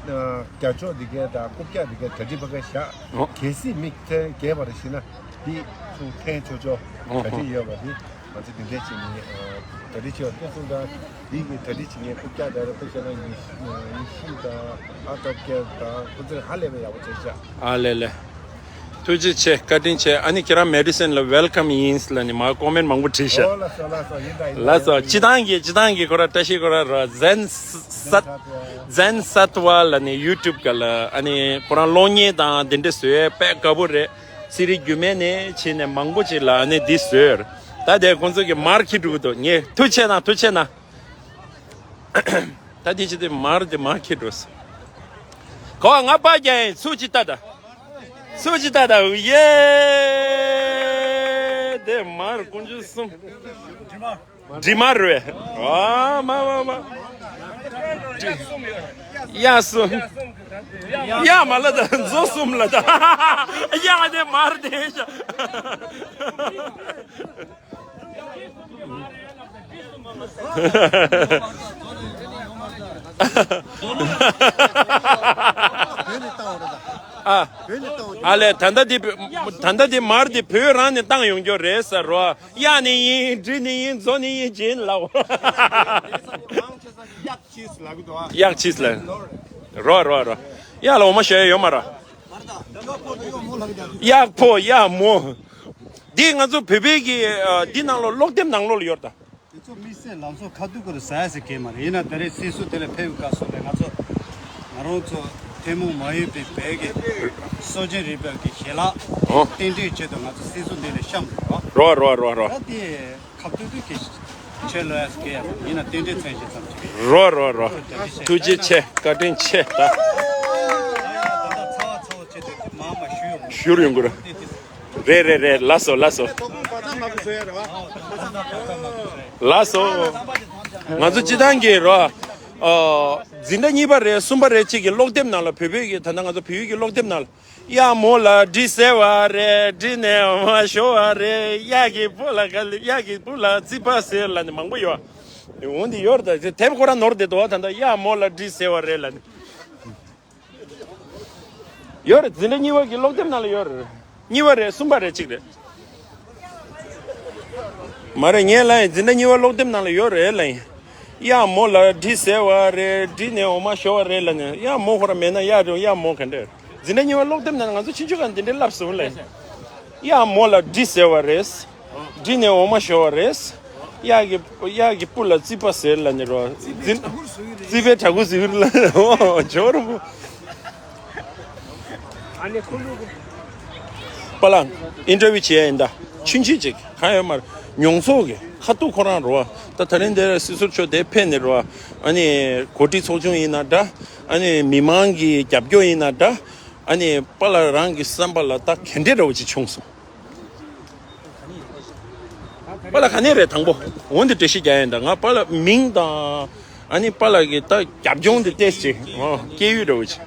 རྒྱ་ཆོག་འདི་གའི་དང་རྐུབ་བཀྱག་འདི་གའི་གྲ་སྒྲིག་ཕ་ག་བཞག་ཧོ། གལ་སྲིད་མི་ཚེ་རྒས་པ་རེ་ཤི་ན་དེ་ཚུར་འཐེན་ཆོག་ཆོག་ཧོ་ཧོ། གྲ་སྒྲིག་ཡོད་པ་དེ་ང་ཚོ་འདི་འདྲས་བྱས་ནས་ གྲ་སྒྲིག་བྱས་པ་ཕུན་སུམ་ཚོགས། འདི་གི་གྲ་སྒྲིག་བྱེད་མཁན་རྐུབ་བཀྱག་དང་ར་ཕུ་ཤ་ན་ཉི་ཤུ་དང་ཨ་ཐབ་ཀེར་དང་ཁོ་ཚོས་ཧ་ལས་པའི་ཡག་པོ་བྱས་ཤག་ཨ་ལེ་ལེ། ཐུགས་རྗེ་ཆེ། བཀའ་དྲིན་ཆེ། ཨ་ནི་ཁྱེད་རང་མེ་ཌི་སན་ལ་ཝེལ་ཀམ་ཡིན་ལབ་ནི་མ་ཀོ་མེན་མང་པོ་བྲིས་ཤག་ཨོ་ལགས་སོ་ལགས་སོ། ཡིན་ད་ཡིན་ད། ལགས་སོ། ཡིན་ད། སྤྱི་བཏང་གི་སྤྱི་བཏང་གི་ཁོ་ར་བཀྲ་ཤིས་ཁོ་ར་ར་ཛན་སད་ཛན་སད་ཝ་ལབ་ནི་ཡུ་ཊུབ་ག་ལ་ཨ་ནི་ཁོ་རང་གློག་བརྙན་དང་དེ་འདྲ་བཟོས་དཔེ་དགའ་པོ་རེད། སི་རི་རྒྱུད་སྨད་ནས་བྱས་ནས་མང་པོ་ཅིག་ལ་ཨ་ནི་འདི་བཟོས། ད་དེ་ཁོང་ཚོ་གི་མར་ཁྱེར་འགྲོ་གི་འདུག་ངས་ཐུགས་ཆེ་གནང་། ཐུགས་ཆེ་གནང་། ད་དེ་ཅི་དེ་མར་དེ་མར་ཁྱེར་འགྲོ་སོང་། གོ་བ་ང་པ་རྒྱག་ཡིན། སུ་ཅི་ལྟ་ད། སུ་ཅི་ལྟ་ད། ཡེ། དེ་མར་དཀོན་མཆོག་གསུམ། འདྲི་མ་རེད། ཨ་མ་མ་མ། གཡག་གསུམ། གཡག་མ་ལ་ད་མཛོ་གསུམ་ལ་ད། གཡག་དེ་མར་དེ་ཤ། ཨ། ཨ་ལས་ད་ལྟ་འདི་ད་ལྟ་འདི་མར་འདི་བོད་རང་ནས་བཏང་ཡོང་རྒྱུ་རེད་ཟེར་རོ། གཡག་ནི་ཡིན། འབྲི་ནི་ཡིན། མཛོ་ནི་ཡིན། བྱིན་ལ། གཡག་ཕྱིས་ལ། རོ་རོ་རོ། གཡག་ལ་འོ་མ་ཞོ་ཡ་ཡོད་མ་ར། གཡག་ཕོ་གཡག་མོ། འདི་ང་ཚོ་བོད་པའི་གི་འདི་ནང་ལོགས་ཀློག་དེབ་ནང་ལོགས་ལ་ཡོད་ད། དེ་ཚོ་དམིགས་བསལ་ལམ་སང་ཁ་ཐུག་ཁོ་རང་ཟ་ཡ་ཟེར་གྱི་མ་རེད། ཡིན་ན་ད་རེས་སྲིད་ཟུར་དེ་ལ་ཕེབས་དཀའ་སོང་ལས་ང་ཚོ་ང་རང་ཚོ་ཐུན་མོང་མ་ཡིན་པའི་བོད་ཀྱི་སྲོལ་རྒྱུན་རིག་པའི་གི་ཞལ་ལག་ཨོ། རྟེན་འབྲེལ་ཆེད་དུ་ང་ཚོ་སྲིད་ཟུར་འདི་ལ་བཤམས་འདུག་རོ། རོ་རོ་རོ་རོ། ད་དེ་ཁ་ཐུག་ཐུག་གི་ཆེད་ལོ་ཡ་ཟེར་གྱི་ཡ་ཡིན་ན་རྟེན་འབྲེལ་མཚོན་བྱེད་ཙམ་ཅིག་རེད། རོ་རོ་རོ། ཐུགས་རྗེ་ཆེ། བཀའ་དྲིན་ཆེ་ད། ད་ད་ཚ་བ་ཚ་བ་བྱེད་དུས་མ་མ་ཞུ་ཡོང་། ཞུར་ཡོང་གི་རེད། རེད་རེད་རེད། ལགས་སོ་ལགས་སོ། ལགས་སོ། ང་ཚོ་སྤྱི་བཏང་གི་རོ། ཨ། འཛིན་གྲྭ་གཉིས་པ་རེད། གསུམ་པ་རེད། གཅིག་གི་ཀློག་དེབ་ནང་ལ་བོད་བོད་ཀྱི་ད་ལྟ་ང་ཚོ་བོད་ཡིག་གི་ཀློག་དེབ་ནང་ལ། གཡག་མོ་ལ་འབྲི་ཟེར་བ་རེད། འབྲི་ནས་འོ་མ་ཞོ་བ་རེད། གཡག་གི་བུ་ལ་ག་ལེ་གཡག་གི་བུ་ལ་རྩིས་པ་ཟེར་ལབ་ནི་མང་པོ་ཡོད། འོན་ཏེ་ཡོད་རེད་ད། དེབ་ཁོ་རང་ནོར་བསྡད་འདུག་ད་ལྟ་གཡག་མོ་ལ་འབྲི་ཟེར་བ་རེད་ལབ་ནི། ཡོད་རེད། འཛིན་གྲྭ་གཉིས་པ་གི་ཀློག་དེབ་ནང་ལ་ཡོད་རེད། གཉིས་པ་རེད། གསུམ་པ་རེད། གཅིག་རེད། མ་རེད། ངས་ལབ་ཡིན། འཛིན་གྲྭ་གཉིས་པ་ཀློག་དེབ་ནང་ལ་ཡོད་རེད་ལབ་ཡིན། གཡག་མོ་ལ་འབྲི་ཟེར་བ་རེད། འབྲི་ནས་འོ་མ་ཞོ་བ་རེད་ལབ་ནས། གཡག་མོ་ཁོ་རང་མེད་ན་གཡག་རེད། གཡག་མོ་ག་འདྲ་རེད། འཛིན་གྲྭ་གཉིས་པ་ཀློག་དེབ་ནང་ལ་ང་ཚོ་ཆུང་ཆུང་སྒང་འདི་འདྲའི་ལབ་སོང་ལབ་ཡིན། གཡག་མོ་ལ་འབྲི་ཟེར་བ་རེད། འབྲི་ནས་འོ་མ་ཞོ་བ་རེད། གཡག་གི་གཡག་གི་བུ་ལ་རྩིས་པ་ཟེར་ལབ་ནི་རོ། རྩིས་པའི་གྲྭ་གུ་ཟེར་ལ། ཨོ་ཇོ་རུ་པ་ལ་ཨིན་ཊར་བིའུ་བྱེད་ཡ་ཡིན་ད། ཆུང་ཆུང་ཅིག་གང་ཡོད་མ་རེད། མྱོང་ཚོར་གི་ཁ་ཐུག་ཁོ་རང་རོ། ད་ད་རིང་འདིར་སྲིད་ཟུར་མཆོག་དེ་ཕེབས་ནས་རོ། ཨ་ནི་གོ་སྒྲིག་ཚོགས་ཆུང་ཡིན་ན་འདྲ། ཨ་ནི་མི་མང་གི་རྒྱབ་སྐྱོར་ཡིན་ན་འདྲ། ཨ་ནི་པ་ལགས་རང་གི་བསམ་པ་ལ་ད་ག་འདྲས་འདྲ་བོ་ཅིག་བྱུང་སོང་། པ་ལགས་ག་ནས་རེད། དང་པོ་འོན་ཏེ་འགྲེལ་བཤད་རྒྱག་ཡ་ཡིན་ད། ང་པ་ལགས་མིང་དང་ཨ་ནི་པ་ལགས་ཀྱི་ད་རྒྱབ་ལྗོངས་འདི་ཏོག་ཙམ་ཅིག་ཨོ་སྐྱེ་ཡུལ་འདྲ་བོ་ཅིག་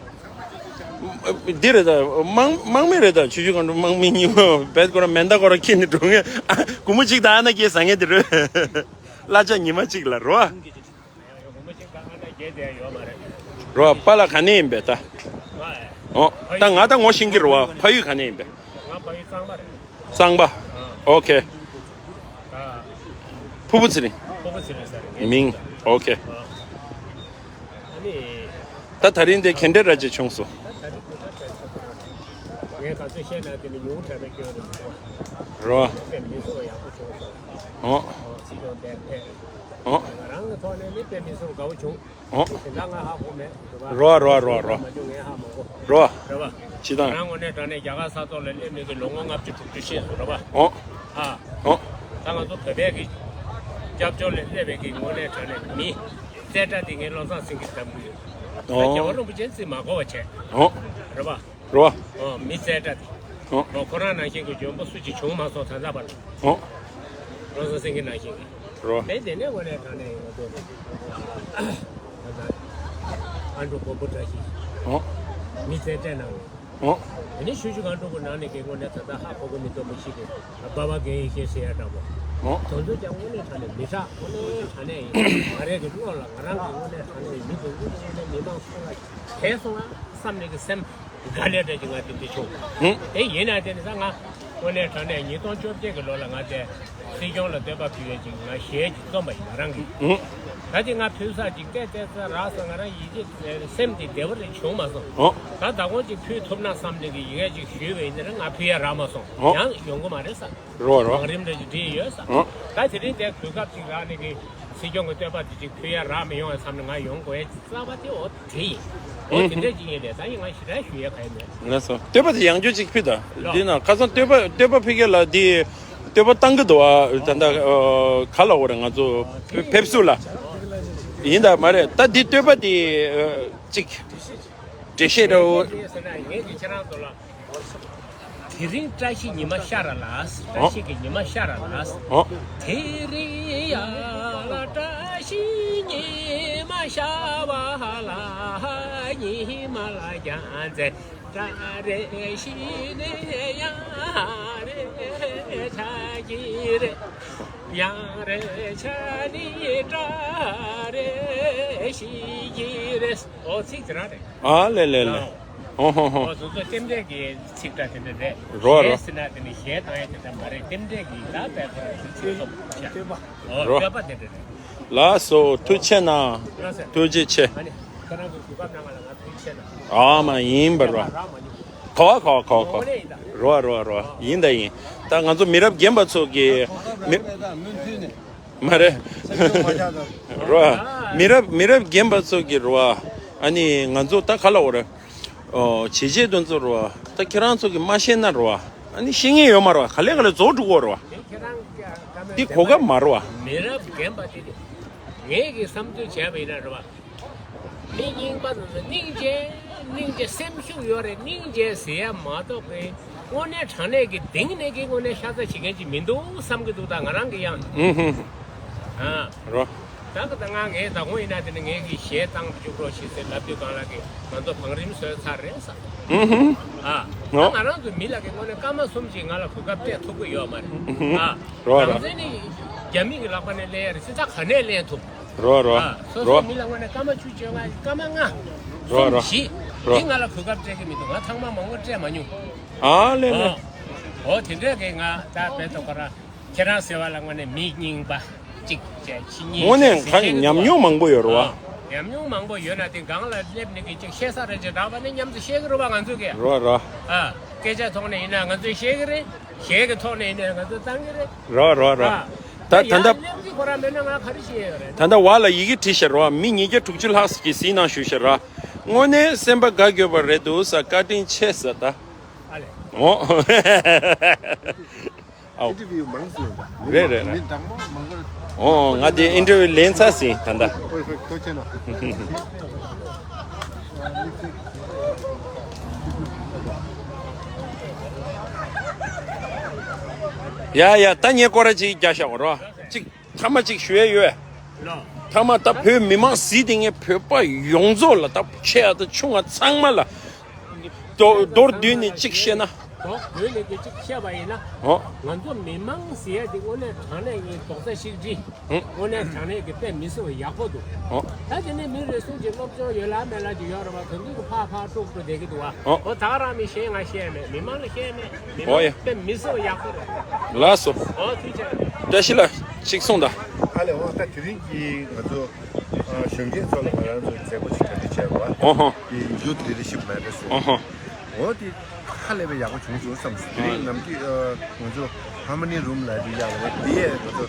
འདི་རེད་ད། དམག་དམག་མི་རེད་ད། ཆུ་ཆུ་གང་འགྲོ་དམག་མི་གཉིས་པ་བེད་ཁོ་ར་མེ་མདའ་ཁོ་ར་འཁྱེར་ནས་འགྲོ་མཁན། ཨ་སྒོར་མོ་གཅིག་དང་ཨ་ན་སྐྱེས་ཟ་མཁན་དེ་རེད། གླ་ཆ་ཉི་མ་གཅིག་ལ་རོ། རོ། པ་ལགས་ག་ནས་ཡིན་པས་ད། ཨོ། ད་ང་ད་ངོ་ཤེས་ཀྱི་རོ། ཕ་ཡུལ་ག་ནས་ཡིན་པས། གཙང་པ། ཨོ་ཁེ། ཕུ་བོ་ཚེ་རིང་། མིང་། ཨོ་ཁེ། ད་ད་རིང་དེ་ག་འདྲས་ར་ཅིག་བྱུང་སོང་། རོ། ཨོ། ཨོ། ང་རང་གི་ཐོག་ནས་ནི་དཔེ་མི་སྲིད་དགའ་བོ་བྱུང་། ཨོ། དེ་འདྲ་ང་ཧ་གོ་མེད། རེད་པ། རོ་རོ་རོ་རོ། མ་བྱུང་ངས་ཧ་མ་གོ། རོ། རེད་པ། ཅི་དང་། ང་རང་ངོས་ནས་དྲང་གནས་རྒྱ་གར་ས་ཐོག་ལ་སླེབས་ནས་ཀྱི་ལོ་ངོ་ལྔ་བཅུ་དྲུག་ཅུ་ཤེས་སོང་རེད་པ། ཨོ། ཨ། ཨོ། ད་ང་ཚོ་བོད་པའི་གི་སྐྱབས་བཅོལ་ལ་སླེབས་པའི་གི་ངོས་ནས་དྲང་གནས་མི་རྩེ་གྲ་དེ་ངའི་བློ་བཟང་སེང་གེ་གདམ་གི་ཡོད། ཨོ། རྒྱལ་བ་རིན་པོ་ཆེ་རྩིས་མ་དགོས་པ་བྱས། ཨོ། རེད་པ། རོ། ཨོ། མི་རྩེ་གྲ་དེ། ཨོ། ཨོ། ཁོ་རང་ནང་བཞིན་གྱི་འཇོན་པོ་སུ་གཅིག་བྱུང་མ་སོང་ད་ལྟ་བར། ཨོ། བློ་བཟང་སེང་གེ་ནང་བཞིན་གྱི། རོ། དེ་དེ་ནས་དངོས་གནས་དྲང་གནས་ཡོད་དོ། ཨ་འགྲོ་མགོན་པོ་བཀྲ་ཤིས། ཨོ། མི་རྩེ་གྲས་ནང་ནས། ཨོ། དེ་ནས་ཆུ་ཆུ་གང་འགྲོ་གི་ནང་ནས་ཀྱི་དངོས་གནས་ད་ལྟ་ཧ་གོ་གི་མི་འདུག་མི་ཤེས་གི། སྦ་བ་རྒན་ཡེ་ཤེས་ཟེར་ཡ་འདྲ་པོ། ཨོ། དེ་ཚོ་ཀྱང་དངོས་གནས་དྲང་གནས་མི་དྲག་དངོས་གནས་དྲང་གནས་ཡིན། ང་རང་གི་བློ་ལ་ང་རང་གི་དངོས་གནས་དྲང་གནས་མི་འདུག་དངོས་གནས་མི་མང་ཚོ་ལ་དེ་སོང་ང་བསམ་ནས་ཀྱི་སེམས། དགའ་ལས་འདྲ་ཅིག་ང་དེ་འདྲ་བྱུང་། ཧུམ། དེ་ཡིན་ན་དེ་ནི་ས་ང་དངོས་གནས་དྲང་གནས་ཉིས་སྟོང་བཅོ་བརྒྱད་ཀྱི་ལོ་ལ་ང་དེ་ སྲིད་སྐྱོང་ལ་བསྟོད་པ་ཕུལ་ཡས་ཅིག་ང་གཞས་ཅིག་རྩོམ་པ་ཡིན་ང་རང་གིས། ཨུ། ད་དེ་ང་ཕུལ་ས་ཅིག་བལྟས་བལྟས་ས་རག་སོང་། ང་རང་ཡིད་ཆེས་སེམས་དེ་བདེ་བོ་རེ་བྱུང་མ་སོང་། ཨོ། ད་ད་དགོང་ཅིག་ཕུལ་ཐུབ་ན་བསམ་ནས་གི་ཡི་གེ་ཅིག་ཞུས་པ་ཡིན་ན་ར་ང་ཕུལ་ཡས་རག་མ་སོང་། ཨོ། ཡང་ཡོང་གི་མ་རེད་ས། རོ་རོ། བང་རིམ་རེ་ཅིག་བྲིས་ཡོད་ས། ཨོ། ད་དེ་རིང་དེ་གོ་སྐབས་ཅིག་རག་ནས་གི་སྲིད་སྐྱོང་གི་བསྟོད་པ་དེ་ཅིག་ཕུལ་ཡས་རག་མི་ཡོང་བས་བསམ་ནས་ང་ཡོང་དགོས་ཡས་ཅིག་རྩ་བ་དེ་འོ་དེ་ཡིན། འོ་དེ་འདྲ་ཅིག་ཡིན་པས་ད་ཡིན་ང་ཞེ་དྲག་ཞུ་ཡས་ག་ཡིན་མེད། ལགས་སོ། བསྟོད་པ་དེ་ཡང་བསྐྱར་ཅིག་ཕུལ་ད། ལགས། འདི་ན་ཁ་སང་བསྟོད་པ་བསྟོད་པ་ཕུལ་མཁན་ལ་འདི་བསྟོད་པ་བཏང་གི་འདུག་ཨ། ད་ལྟ་ཨ། ག་ལ་འོ་རེད་ང་ཚོ་ཕེབས་བསུ་ལ། ཡིན་ད་མ་རེད་ད་འདི་བསྟོད་པ་དེ་ཨ། ཅིག་འགྲེལ་བཤད་འདྲ་བོ། ངས་ཀྱི་ཁྱེད་རང་ཚོ་ལ། དེ་རིང་བཀྲ་ཤིས་ཉི་མ་ཤར་ལ། བཀྲ་ཨོ། ཤིས་ཀྱི་ཉི་མ་ཤར་ལ། ཨོ། དེ་རིང་ཡ་ལ་བཀྲ་ཤིས་ཉི་མ་ཤར་བ་ལ། ཉི་མ་ལ་ཀྱང་མཛད་བཀྲ་རེ་ཤིས་ནས་ཡང་རེ་ཆགས་ཀྱི་རེད། ཡང་རེ་ཆགས་ནས་བཀྲ་རེ་ཤིས་ཀྱི་རེད། ཨོ་ཚིག་དེ་རང་རེད། ཨ་ལེ་ལེ་ལེ། ཨོ་ཧོ་ཧོ། ཨོ་སོ་སོ་རྟེན་འབྲེལ་གྱི་ཚིག་འདྲ་དེ་འདྲ་རེད། རོ་རོ། གཞས་ཟེར་ན་དེ་ནི་གཞས་བཏང་ཡས་དེ་འདྲ་མ་རེད། རྟེན་འབྲེལ་གྱི་ད་བས་ཁོ་རང་ཚིག་ཚོགས་ཆ། ཨོ་རོ། བསྟོད་པ་དེ་འདྲ་རེད། ལགས་སོ། ཐུགས་ཆེ་གནང་། ལགས་སོ། ཐུགས་རྗེ་ཆེ། ཨ་ནི་ཁྱེད་རང་ཚོ་གོ་སྐབས་གནང་བ་ལ་ང་ཐུགས་ཆེ་གནང་། ཨ་མ་ཡིན་པ་རོ། རང་མ་ཉིད། གོ་བ་གོ་བ་གོ་བ་གོ་བ། ངོ་ནས་ཡིན་ད། རོ་རོ་རོ། ཡིན་ད་ཡིན། ད་ང་ཚོ་མི་རབས་རྒན་པ་ཚོ་གི་མི། མ་རེད། རོ། མི་རབས་མི་རབས་རྒན་པ་ཚོ་གི་རོ། ཨ་ནི་ང་ཚོ་ད་ག་ལ་འོ་རེད། ཨོ། བྱས་རྗེས་དེ་ཚོ་རོ། ད་ཁྱེད་རང་ཚོ་གི་མ་ཤེས་ན་རོ། ཨ་ནི་ཤེས་ངེས་ཡོད་མ་རོ། ག་ལེ་ག་ལེ་རྫོགས་འགྲོ་གོ་རོ། འདི་གོ་སྐབས་མ་རོ། མི་རབས་རྒན་པ་དེ་ནི་ངས་ཀྱི་བསམ་ཚུལ་བྱས་པ་ཡིན་ན་རོ། མི་རྙིང་པ་ཚོ་སྙིང་རྗེ། སྙིང་རྗེ་སེམས་ཤུགས་ཡོད་རེད། སྙིང་རྗེ་ཟེར་ཡ་མ་གཏོགས་པའི་དངོས་གནས་དྲང་གནས་ཀྱི་གཏིང་ནས་ཀྱི་དངོས་གནས་ཤ་ཚ་བྱེད་མཁན་ཅིག་མི་འདུག་བསམ་གྱི་འདུག་ད་ང་རང་གི་ཡང་། ཨུ་ཧུ། ཨ། རོ། ད་ག་ད་ང་ངས་ད་ངོ་ཡིན་ན་དེ་ནི་ངས་ཀྱི་གཞས་བཏང་བཅུག་རོགས་ཞེས་ཟེར་ལབ་དུས་གང་ལ་གི་ང་ཚོ་བང་རིམ་བཟོས་ཚར་རེད་ས། ཨུ་ཧུ། ཨ། ད་ང་རང་ཚོ་མི་ལ་གི་དངོས་གནས་སྐར་མ་གསུམ་ཅིག་ང་ལ་གོ་སྐབས་སྤྲད་ཐུབ་ཀྱི་ཡོད་མ་རེད། ཨུ་ཧུ། ཨ། རོ་རོ། རང་བཙན་ནི་རྒྱ་མི་གི་ལག་པ་ནས་ལེན་ཡ་རེད། སྲིད་ད་ག་ནས་ལེན་ཐུབ། རོ་རོ། ཨ། སོ་རོ། སོ་མི་ལ་དངོས་གནས་སྐར་མ་བཅུ་བཅོ་ལྔ་སྐར་མ་ལྔ། རོ་རོ། གསུམ་བཞི། རོ། འདི་ང་ལ་གོ་སྐབས་སྤྲད་ཀྱི་མི་འདུག་ང་ཚང་མ་མང་པོ་སྤྲད་མ་མྱོང་། ཨ་ལེ་ལེ། ཨོ། ཨོ་དེ་འདྲས་ཀྱི་ང་ད་བེད་ཐོག་ཁོ་རང་ཁྱེད་རང་ཟེར་བ་ལ་དངོས་གནས་མི་རྙིང་པ་གཅིག་བྱས་ཕྱི་ཉིན་དངོས་གནས་ཁ་ཉམས་མྱོང་མང་པོ་ཡོད་རེད་བ། ཨ། ཉམས་མྱོང་མང་པོ་ཡོད་ན་དེ་སྒང་ལ་སླེབས་ནས་ཀྱི་གཅིག་བཤད་ས་རེ་ཅིག་རག་པ་ནི་མཉམ་དུ་བཤད་ཀྱི་རེད་བ་ང་ཚོས་ཀྱི། རོ་རོ། ཨ། སྐད་ཆ་ཐོག་ནས་ཡིན་ན་ང་ཚོས་བཤད་ཀྱི་རེད། གཞས་ཀྱི་ཐོག་ནས་ཡིན་ན་ང་ཚོས་བཏང་གི་རེད། རོ་རོ་རོ། ཨ། ད་ད་ཡང་ད། སླེབས་ཀྱི་ཁོ་རང་མེད་ན་ང་ག་རེ་བཤད་ཡོད་རེད། ད་ད་བ་ལ་ཡི་གེ་བྲིས་ཤག་རོ། མི་ཉིས་བརྒྱ་དྲུག་ཅུ་ལྷག་ཅིག་གིས་གཟིགས་གནང་ཞུས་ཤག་ར། དངོས་གནས་སེམས་པ་དགའ་དགོས་པ་རེད་འདུག་ཟེར། བཀའ་དྲིན་ཆེ་ཟེར་ད། ཨ་ལེ། འོ། ཨའོ། ཨིན་ཊར་བིའུ་མང་སོང་། རེད་རེད་རེད། མི་དང་པོ་མང་པོ། ཨོ། ང་དེ་ཨིན་ཊར་བིའུ་ལེན་ཚར་ཟིན་ད་ལྟ། ཨོ་ཧོ། ཐུགས་རྗེ་གནང་། ཡ་ཡ། ད་ངས་སྐོར་ར་ཅིག་རྒྱག་བཞག་གོ་རོ། ཅིག་ཐ་མ་ཅིག་ཞུ་ཡ་ཡོད། ལོ། ཐ་མ་ད་བོད་མི་མང་གཟིགས་དེ་ངས་བོད་པ་ཡོངས་རྫོགས་ལ་ད་ཆེ་ཡ་ད་ཆུང་ང་ཚང་མ་ལ། མདོར་མདོར་བསྡུས་ནས་གཅིག་བཤད་ན། མདོར་བསྡུས་ནས་གཅིག་བཤད་པ་ཡིན་ན། ཨོ། ང་ཚོ་མི་མང་ཟེར་ཡ་དེ་དངོས་གནས་དྲང་གནས་ཀྱི་རྡོག་རྩ་ཤིག་རེད། ཨོ། དངོས་གནས་དྲང་གནས་ཀྱི་དཔེ་མི་སྲིད་པ་ཡག་པོ་འདུག་ཨོ། ད་དེ་ནས་མི་རེ་ཟུང་གིས་སློབ་སྦྱོང་ཡོད་ལ་མེད་ལ་ཅིག་ཡོད་རེད་བ། དོན་དུ་གི་ཕར་ཕར་དཀྲུག་དཀྲུག་བསྡད་ཀྱི་འདུག་བ། ཨོ། ཨོ་ད་ག་རང་མི་གཞན་ང་བཤད་མེད། མི་མང་ལ་བཤད་མེད། མི་ཨོ་ཡ། མང་དཔེ་མི་སྲིད་པ་ཡག་པོ་རེད། ལགས་སོ། ཨོ་ཐུགས་རྗེ་ཆེ། བཀྲ་ཤིས་ལགས་གཅིག་གསུངས་དང་། ཨ་ལེ། ཨོ་ད་དེ་རིང་གི་ང་ཚོ་ཨ་གཞོན་སྐྱེས་ཚོ་ལ་ང་རང་ཚོ་མཛད་སྒོ་ཞིག་ག་འདྲ་བྱས་པ། ཨོ་ཧོ། དེ་ཡུཐ་ལི་ཌར་ཤིབ་མེམ་བར་ཟེར། ཨོ་ཧོ། འོ་དེ་ཧ་ལས་པའི་ཡག་པོ་བྱུང་བྱུང་བསམ་སོང་། དེ་རིང་ནམ་རྒྱུན་ཨ་ང་ཚོ་ཧར་མོ་ནི་རུམ་ལ་རེད་ཡག་རེད། དེ་ཡས་ང་ཚོ་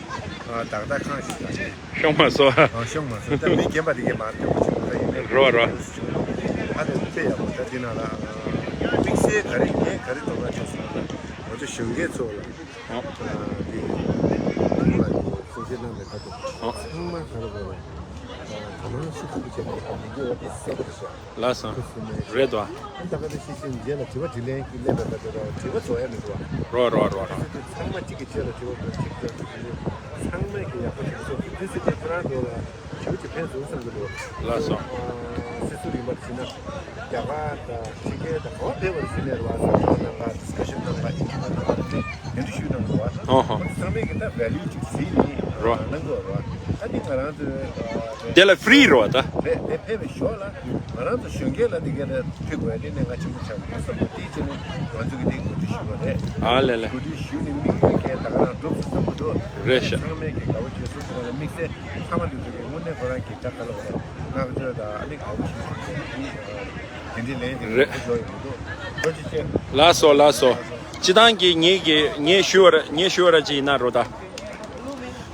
ཨ་ད་ལྟ་ཁང་ཞིག་དང་། ཤོང་མ་སོང་། ཨ་ཤོང་མ་སོང་། ད་མི་རྒན་པ་དེ་གས་མར་སྐྱོད་པ་བྱུང་ད་ཡིན་ནའི་རོ་རོ། ཧ་ལས་དཔེ་ཡག་པོ། ད་དེ་ནང་ལ་ཨ་དམིགས་བསལ་ག་རེ་ངས་ག་རེ་དོགས་པ་བྱུང་སོང་ན། ང་ཚོ་གཞོན་སྐྱེས་ཚོ་ལ་ཨ་དེ་ཁོང་ལ་གསུང་བཤད་གནང་བའི་ཁ་ཐུག་ཨ་ཚང་མ་ག་རེ་རེད། ཨ་དོ་སྣང་ཤུགས་ཆེན་པོ་བྱེད་ཀྱི་ཡོད་པ་དེ་གསལ་པོ་རེད་ཤག་ལགས་སོ། རེད་དོ། ད་ལྟ་ད་ཤེས་ཤེས་རྗེས་ལ་དྲི་བ་དྲིས་ལན་གྱི་སླེབས་པ་ད་དེ་ལ་དྲི་བ་བཟོ་ཡ་མི་འདུག་བ། རོ་རོ་རོ་རོ། ཚང་མ་གཅིག་གི་ཆེད་ལ་དྲི་བ་དགོས་གཅིག་ལྟར་དུ་དྲི་ལན་ཚང་མས་ཀྱི་ཡག་པོ་བྱུང་སོང་། དེ་ཚེ་དེ་ཁྱེད་རང་ཚོ་ལ་ཞུ་ཅིག་ཕན་སོང་བསམ་གྱི་འདུག་ལགས་སོ། སྲིད་ཟུར་ཡིན་པར་བྱས་ན་རྒྱ་གར་དང་ཕྱི་རྒྱལ་དང་ག་བ་བསྡད་པར་ཕྱིན་ནས་རེད་བ། བཟའ་ཚང་ནང་ལ་ཌིས་ཀ་ཤན་གནང་བ་ཨིན་ཇི་ནང་ལ་དེ་འདྲ་ཞུས་གནང་འདུག་བ། ཨོ་ཧོ། ཚང་མས་ཀྱི་ད་ཝེ་ལིའུ་ཅིག་གཟིགས་ནས་རོ། གནང་དགོས་རེད་བ། ད་འདི་ང་རང་ཚོའི་ དེ་ལ་ཧྥི་རི་རེད་བ་ད། རེད། དེ་ཕེབས་པའི་ཞོར་ལ་ང་རང་ཚོ་གཞོན་སྐྱེས་ལ་དེ་ག་ལ་ཕེབས་དགོས་ཡ་དེ་གནད་འགག་ཆེན་པོ་ཆགས་འདུག་བསམ་པ་དེའི་ཆེད་ནས་ང་ཚོ་གི་དེ་གོ་སྒྲིག་ཞུས་པ་རེད། ཨ་ལེ་ལེ། གོ་སྒྲིག་ཞུས་ནས་དམིགས་ཡུལ་གལ་ད་ག་རང་འགྲུབ་སོང་བསམ་གྱི་འདུག་རེད་ཤག་ཚང་མས་ཀྱི་དགའ་བོ་བྱེད་སོང་ཟེར་བ་ལ་དམིགས་བསལ་ཚང་མ་འདུས་ཚོད་ཀྱི་དངོས་གནས་ཁོ་རང་གི་ད་ག་ལ་བ་བསྔགས་བརྗོད་དང་ཨ་ནི་དགའ་བོ་ཞིག་ཞུ་དགོས་ཀྱི་དེ་འདྲའི་ལན་དེ་རེད། འགྲུབ་འགྲོ་ཡི་མི་འདུག་ཐུགས་རྗེ་ཆེ། ལགས་སོ་ལགས་སོ། སྤྱི་བཏང་གི་ངེད་ཀྱི་ངས་ཞུ་བར་ངས་ཞུ་བར་ཅིག་ཡིན་ན་རོ་ད།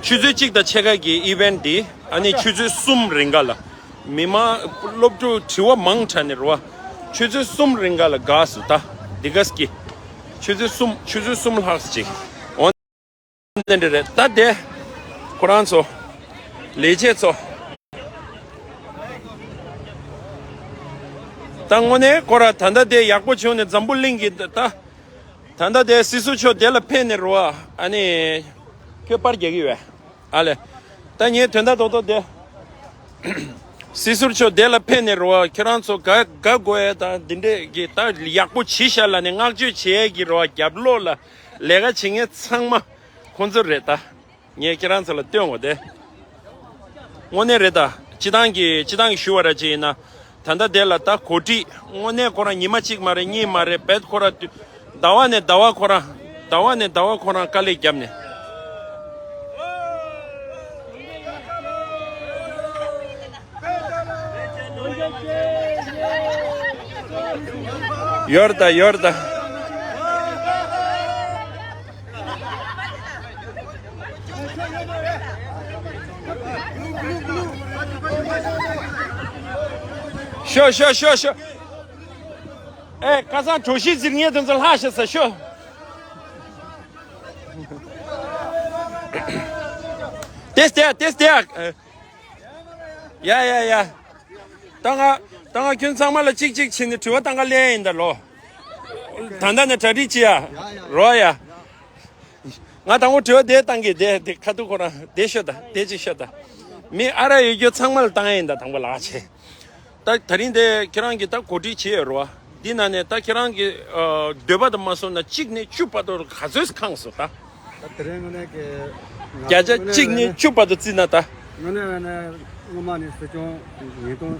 ཆུ་ཚོད་གཅིག་དང་ཕྱེད་ཀ་གི་ཨི་ཝེན་ཊི་འདི་ཨ་ནི་ཆུ་ཚོད་གསུམ་རིང་ག་ལ། མི་མང་སློབ་ཕྲུག་དྲི་བ་མང་དྲགས་ནས་རོ། ཆུ་ཚོད་གསུམ་རིང་ག་ལ་དགའ་སུ་ད། འདི་ག་སྐྱེ། ཆུ་ཚོད་གསུམ་ཆུ་ཚོད་གསུམ་ལྷག་ཅིག་འོན་ཏེ་འདི་རེད་ད་དེ། ཁོ་རང་ཚོ། ལས་བྱེད་ཚོ། ད་དངོས་གནས་ཁོ་ར་ད་ལྟ་དེ་ཡག་པོ་བྱུང་ནས་འཛམ་བུ་གླིང་གི་ད། ད་ལྟ་དེ་སྲིད་ཟུར་མཆོག་དེ་ལ་ཕེབས་ནས་རོ། ཨ་ནི། ཁྱོད་པར་རྒྱག་གི་ཡོད། ཨ་ལེ། ད་ངས་དོན་དག་རྡོག་རྡོག་དེ། སྲིད་ཟུར་མཆོག་དེ་ལ་ཕེབས་ནས་རོ། ཁྱེད་རང་ཚོ་དགའ་དགའ་དགོས་ཡ་ད་འདི་འདྲས་ཀྱི་ད་ཡག་པོ་བྱས་ཤག་ལབ་ནས་བསྔགས་བརྗོད་བྱེད་ཡས་ཀྱི་རོ། རྒྱབ་ལོགས་ལ་ལས་ཀ་བྱེད་མཁན་ཚང་མ་ཁོང་ཚོ་རེད་ད། ངས་ཁྱེད་རང་ཚོ་ལ་སྟོན་འོ་དེ། དངོས་གནས་རེད་ད། སྤྱི་བཏང་གི་སྤྱི་བཏང་གི་ཞུ་བ་ར་ཅིག་ཡིན་ན། ད་ལྟ་དེ་ལ་ད་གོ་སྒྲིག་དངོས་གནས་ཁོ་རང་ཉི་མ་གཅིག་མ་རེད་གཉིས་མ་རེད་བེད་ཁོ་རང་དུ། ཟླ་བ་ནས་ཟླ་བ་ཁོ་རང་། ཟླ་བ་ནས་ཟླ་བ་ཁོ་རང་དཀའ་ལས་བརྒྱབ་ནས། ཡོར་ད་ཡོར་ད། ཤོ་ཤོ་ཤོ་ཤོ། ཨེ་ཁ་སང་གྲོ་ཞིབ་ཟེར་མཁན་དེ་ཚོ་ལྷག་ཤེས་ས་ཤོ། ཏེས་ཏེ་ཏེས་ཏེ། ཡ་ཡ་ཡ། ད་ང་ད་ང་ཁྱོད་ཚང་མ་ལ་གཅིག་གཅིག་བྱས་ནས་དྲི་བ་བཏང་ག་ལེན་ཡིན་ད་ལོ། ད་ལྟ་ནས་གྲ་སྒྲིག་བྱེད་ཡ། རོགས་ཡ། ང་དང་པོ་དྲི་བ་དེ་བཏང་གི་དེ་དེ་ཁ་ཐུག་ཁོ་རང་དེ་ཤོད་ད་དེ་གཅིག་ཤོད་ད། མི་ཨ་ར་ཡོད་རྒྱུ་ཚང་མ་ལ་བཏང་ཡ་ཡིན་ད་དང་པོ་ལགས་ཆེ། ད་ད་རིང་དེ་ཁྱེད་རང་གིས་ད་གོ་སྒྲིག་བྱས་ཡོད་རེད་བ། འདི་ན་ནས་ད་ཁྱེད་རང་གི་འདོད་པ་དང་མ་སོང་ན་གཅིག་ནས་བཅུ་བར་དུ་ག་ཚོད་ཁེངས་སོང་ད། ད་དེ་རིང་དངོས་གནས་ཀྱི་ང་བརྒྱ་ཆ་གཅིག་ནས་བཅུ་བར་དུ་བརྩིས་ན་ད། དངོས་གནས་ངོས་ནས་སྔོན་མ་ནས་སྲིད་སྐྱོང་ཉིས་སྟོང་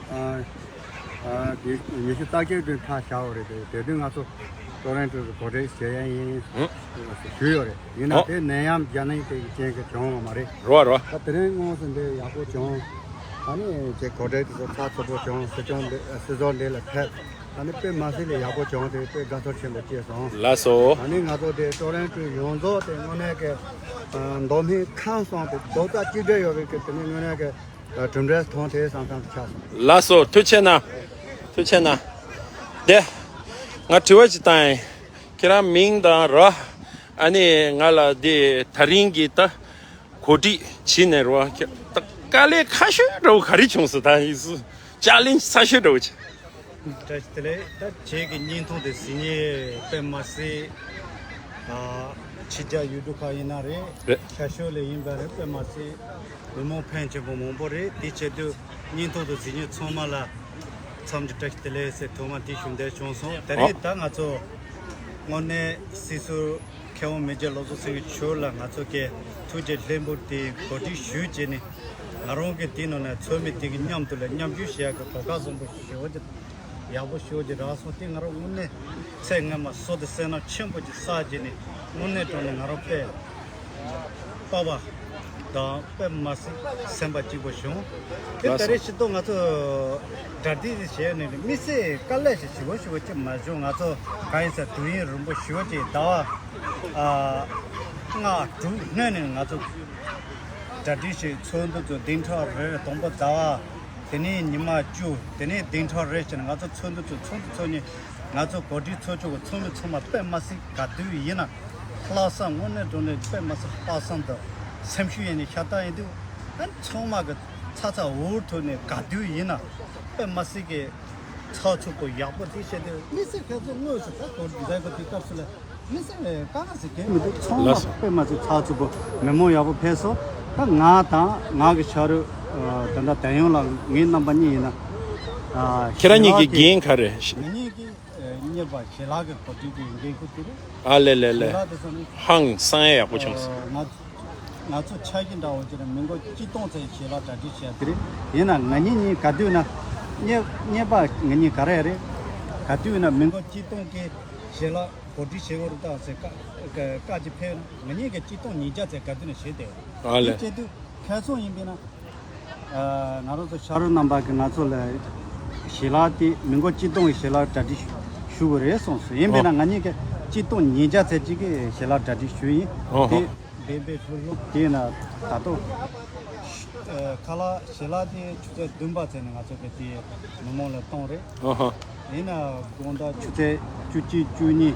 ཉི་ཤུ་རྩ་བརྒྱད་དུ་ཕར་བཞག་པ་རེད་དེ་དེ་དུས་ང་ཚོ་ཊོ་རོན་ཊོ་གི་གོ་སྒྲིག་བྱེད་ཡ་ཡིན་ཞུས་ཡོད་རེད། ཡིན་ན་དེ་ནད་ཡམས་རྒྱ་ནད་དེ་གི་རྐྱེན་གྱིས་བྱུང་བ་མ་རེད། རོ་རོ། ད་དེ་རིང་དངོས་སུ་འདི་ཡག་པོ་བྱུང་། ཨ་ནི་ཅིག་གོ་སྒྲིག་དེ་ཚོ་ཚགས་ཚུད་པོ་བྱུང་། སྲིད་སྐྱོང་འདི་སྲིད་ཟུར་འདི་ལ་ཕེབས། ཨ་ནི་དཔེ་མ་སྲིད་ལས་ཡག་པོ་བྱུང་དེ་དཔེ་དགའ་ཚོར་ཆེན་པོ་སྐྱེས་སོང་། ལགས་སོ། ཨ་ནི་ང་ཚོ་དེ་ཊོ་རོན་ཊོ་ཡོངས་རྫོགས་དེ་དངོས་གནས་ཀྱི་མདོ་སྨད་ཁམས་གསུམ་དེ་རྡོག་རྩ་གཅིག་སྒྲིལ་ཡོད་པའི་གི་དེ་ནི་དངོས་གནས་ཀྱི་གྲུབ་འབྲས་ཐོན་དེ་བསམ་བསམ་དུ་ཆགས་སོང་། ལགས་སོ། ཐུགས་རྗེ་གནང་། ཐུགས་རྗེ་གནང་། དེ། ང་དྲི་བ་ཅིག་བཏང་ཡིན། ཁྱེད་རང་མིང་དང་རོ། ཨ་ནི་ང་ལ་འདི་ད་རིང་གི་ད་གོ་སྒྲིག་བྱས་ནས་རོ། ད་དཀའ་ལས་ཁག་ཤོས་འདྲ་བོ་ག་རེ་བྱུང་སོང་ད་ཡིན་སུ་ཅ་ལེན་ཇི་ཚ་ཤོས་འདྲ་བོ་ཅིག་བཀྲ་ཤིས་བདེ་ལེགས། ད་ཁྱེད་ཀྱི་བརྙན་ཐུང་དེ་གཟིགས་མཁན་དཔེ་མ་སྲིད། ཨ། ཕྱི་རྒྱལ་ཡུལ་གྲུ་ཁག་ཡིན་ན་རེད། རེད། ཤར་ཕྱོགས་ལ་ཡིན་པ་རེད། དཔེ་མ་སྲིད་མི་མང་ཕོན་ཆེན་པོ་མང་པོ་རེད། དེ་བྱེད་དུས་བརྙན་ཐུང་དུ་གཟིགས་མཁན་ཚང་མ་ལ་འཚམས་ཀྱི་བཀྲ་ཤིས་བདེ་ལེགས་ཟེར་ཐོག་མ་དེ་ཞུ་འདོད་བྱུང་སོང་། དེ་ཨ། རིང་ད་ང་ཚོ་དངོས་གནས་སྲིད་ཟུར་མཁས་དབང་མི་རྗེ་བློ་བཟང་སེང་གེ་མཆོག་ལ་ང་ཚོ་གི་ཐུགས་རྗེ་ལྷུན་པོ་དེ་གོ་སྒྲིག་ཞུས་བྱས་ནས་ང་རང་གི་དེ་ནང་ནས་ཚོགས་མི་དེ་གི་མཉམ་དུ་ལ་མཉམ་ཞུགས་བྱེད་ཡག་གི་གོ་སྐབས་བཟང་པོ་ཞེ་པོ་ཅིག་ཡག་པོ་ཞེ་པོ་ཅིག་རག་སོང་། དེ་ང་རང་དངོས་གནས་ཚེ་སྔོན་མ་བསོད་བདེ་བསོད་ནམས་ཆེན་པོ་ཅིག་བསགས་བྱས་ནས་དངོས་གནས་དྲང་གནས་ང་རང་དཔེ་དཔའ་བ་དང་དཔེ་མ་སྲིད་སེམས་པ་སྐྱིད་པོ་བྱུང་། དེ་ལགས་སོ། ད་རེས་ཕྱི་ཐོག་ང་ཚོ་གྲ་སྒྲིག་བྱས་ནས་དམིགས་བསལ་དཀའ་ལས་ཞིག་ཞེ་པོ་ཞེ་པོ་ཅིག་མ་བྱུང་། ང་ཚོ་གང་ཡིན་ཟེར་དུས་ཡུན་རིང་པོ་ཞེ་པོ་ཅིག་ཟླ་བ་ཨ་ལྔ་དྲུག་སྔོན་ནས་ང་ཚོ་གྲ་སྒྲིག་བྱས། ཚོགས་འདུ་ཚོ་བདུན་ཕྲག་རེར་དང་པོ་ཟླ་བ། དེ་ནས་ཉི་མ་བཅུ། དེ་ནས་བདུན་ཕྲག་རེ་བྱས་ནས་ང་ཚོ་ཚོགས་འདུ་ཚོ་ཚོགས་འདུ་ཚོགས་ནས་ང་ཚོ་གོ་སྒྲིག་ཚོགས་ཆུང་གི་ཚོགས་མི་ཚང་མ་དཔེ་མ་སྲིད་དགའ་སྡུག་ཡིན་ན། ལྷག་བསམ་དངོས་གནས་དྲང་གནས་དཔེ་མ་སྲིད་ལྷག་བསམ་དང་སེམས་ཤུགས་ཡིན་ནས་ཤ་སྟག་ཡིན་དུས། ཨ་ནི་ཚང་མ་གི་ཚ་ཚ་འུར་འུར་ཐོག་ནས་དགའ་སྡུག་ཡིན་ན། དཔེ་མ་སྲིད་ཀྱི་ཚགས་ཚུད་པོ་ཡག་པོ་དེ་བྱས་ཏེ་དམིགས་བསལ་ཁྱེད་ཚོ་དངོས་སུ་ད་གོ་སྒྲིག་མཛད་དགོས་དུས་སྐབས་སུ་ལ། མི་སེར་ལ་དཀའ་ངལ་ཟེར་གྱི་མི་འདུག་ཚང་མ་ལགས་སོ། དཔེ་མ་ཚད་ཚགས་ཚུད་པོ་མི་མང་ཡག་པོ་ཕེབས་སོང་། ད་ང་དང་ང་གི་ཕྱག་རོགས་ད་ལྟ་བསྟན་ཡོང་ལགས། ངའི་རྣམ་པ་གཉིས་ཡིན་ན། ཨ། ཁྱེད་རང་གཉིས་ཀྱི་ཞི་ལགས་ཀྱིས་འགན་ག་རེ། ང་གཉིས་ཀྱིས་གཉེར་པ་ཞི་ལགས་ཀྱི་གོ་སྒྲིག་གི་འགན་ཁུར་དེ་རེད། ཨ་ལེ་ལེ་ལེ། ཞི་ལགས་དེ་ཚོ་ནི་ཧང་སང་ཡག་པོ་བྱུང་སོང་། ང་ ང་ཚོ་འཆར་གཞི་འདྲ་བོ་ཅིག་རེད། མི་མགོ་གཅིག་སྟོང་ཙམ་ཞལ་ལག་གྲ་སྒྲིག་བྱས་དེ་རེད། ཡིན་ན་ང་གཉིས་གཉིས་ག་དུས་ན་གཉེར་གཉེར་པ་ང་གཉིས་ག་རེ་རེད། ག་དུས་ན་མི་མགོ་གཅིག་སྟོང་གི་ཞལ་ལག་གོ་སྒྲིག་བྱེད་དགོས་རེད་ད་ཟེར་བཀའ་བཀའ་ཅིག་ཕེབས་ན་ང་གཉིས་ཀྱིས་གཅིག་སྟོང་ཉིས་བརྒྱ་ཙམ་ག་དུས་ན་བྱེད་བསྡད་ཡོད། ཨ་ལས། དེ་བྱེད་དུས་ཁ་སང་ཡིན་པས་ན། ང་རང་ཚོ་ཕྱག་རོགས་རྣམ་པ་གིས་ང་ཚོ་ལ་ཞལ་ལག་དེ་མི་མགོ་གཅིག་སྟོང་གི་ཞལ་ལག་གྲ་སྒྲིག་ཞུ་དགོས་རེད་གསུངས་སོང་། ཡིན་པས་ན་ང་གཉིས་ཀྱིས་གཅིག་སྟོང་ཉིས་བརྒྱ་ཙམ་ཅིག་གི་ཞལ་ལག་གྲ་སྒྲིག་ཞུས་ཡིན། ཨོ་ཧོ། དེ་བེ་བེ་ལྷུག་ལྷུག་དེ་ཡིན་ན་ད་དུང་ཁ་ལག་ཞལ་ལག་དེ་ཆུ་ཚོད་བདུན་པ་ཙམ་ནས་ང་ཚོ་གི་དེ་མི་མང་ལ་གཏོང་རེད། ཨོ་ཧོ། ཡིན་ན་དགོང་དག་ཆུ་ཚོད་བཅུ་གཅིག་བཅུ་གཉིས་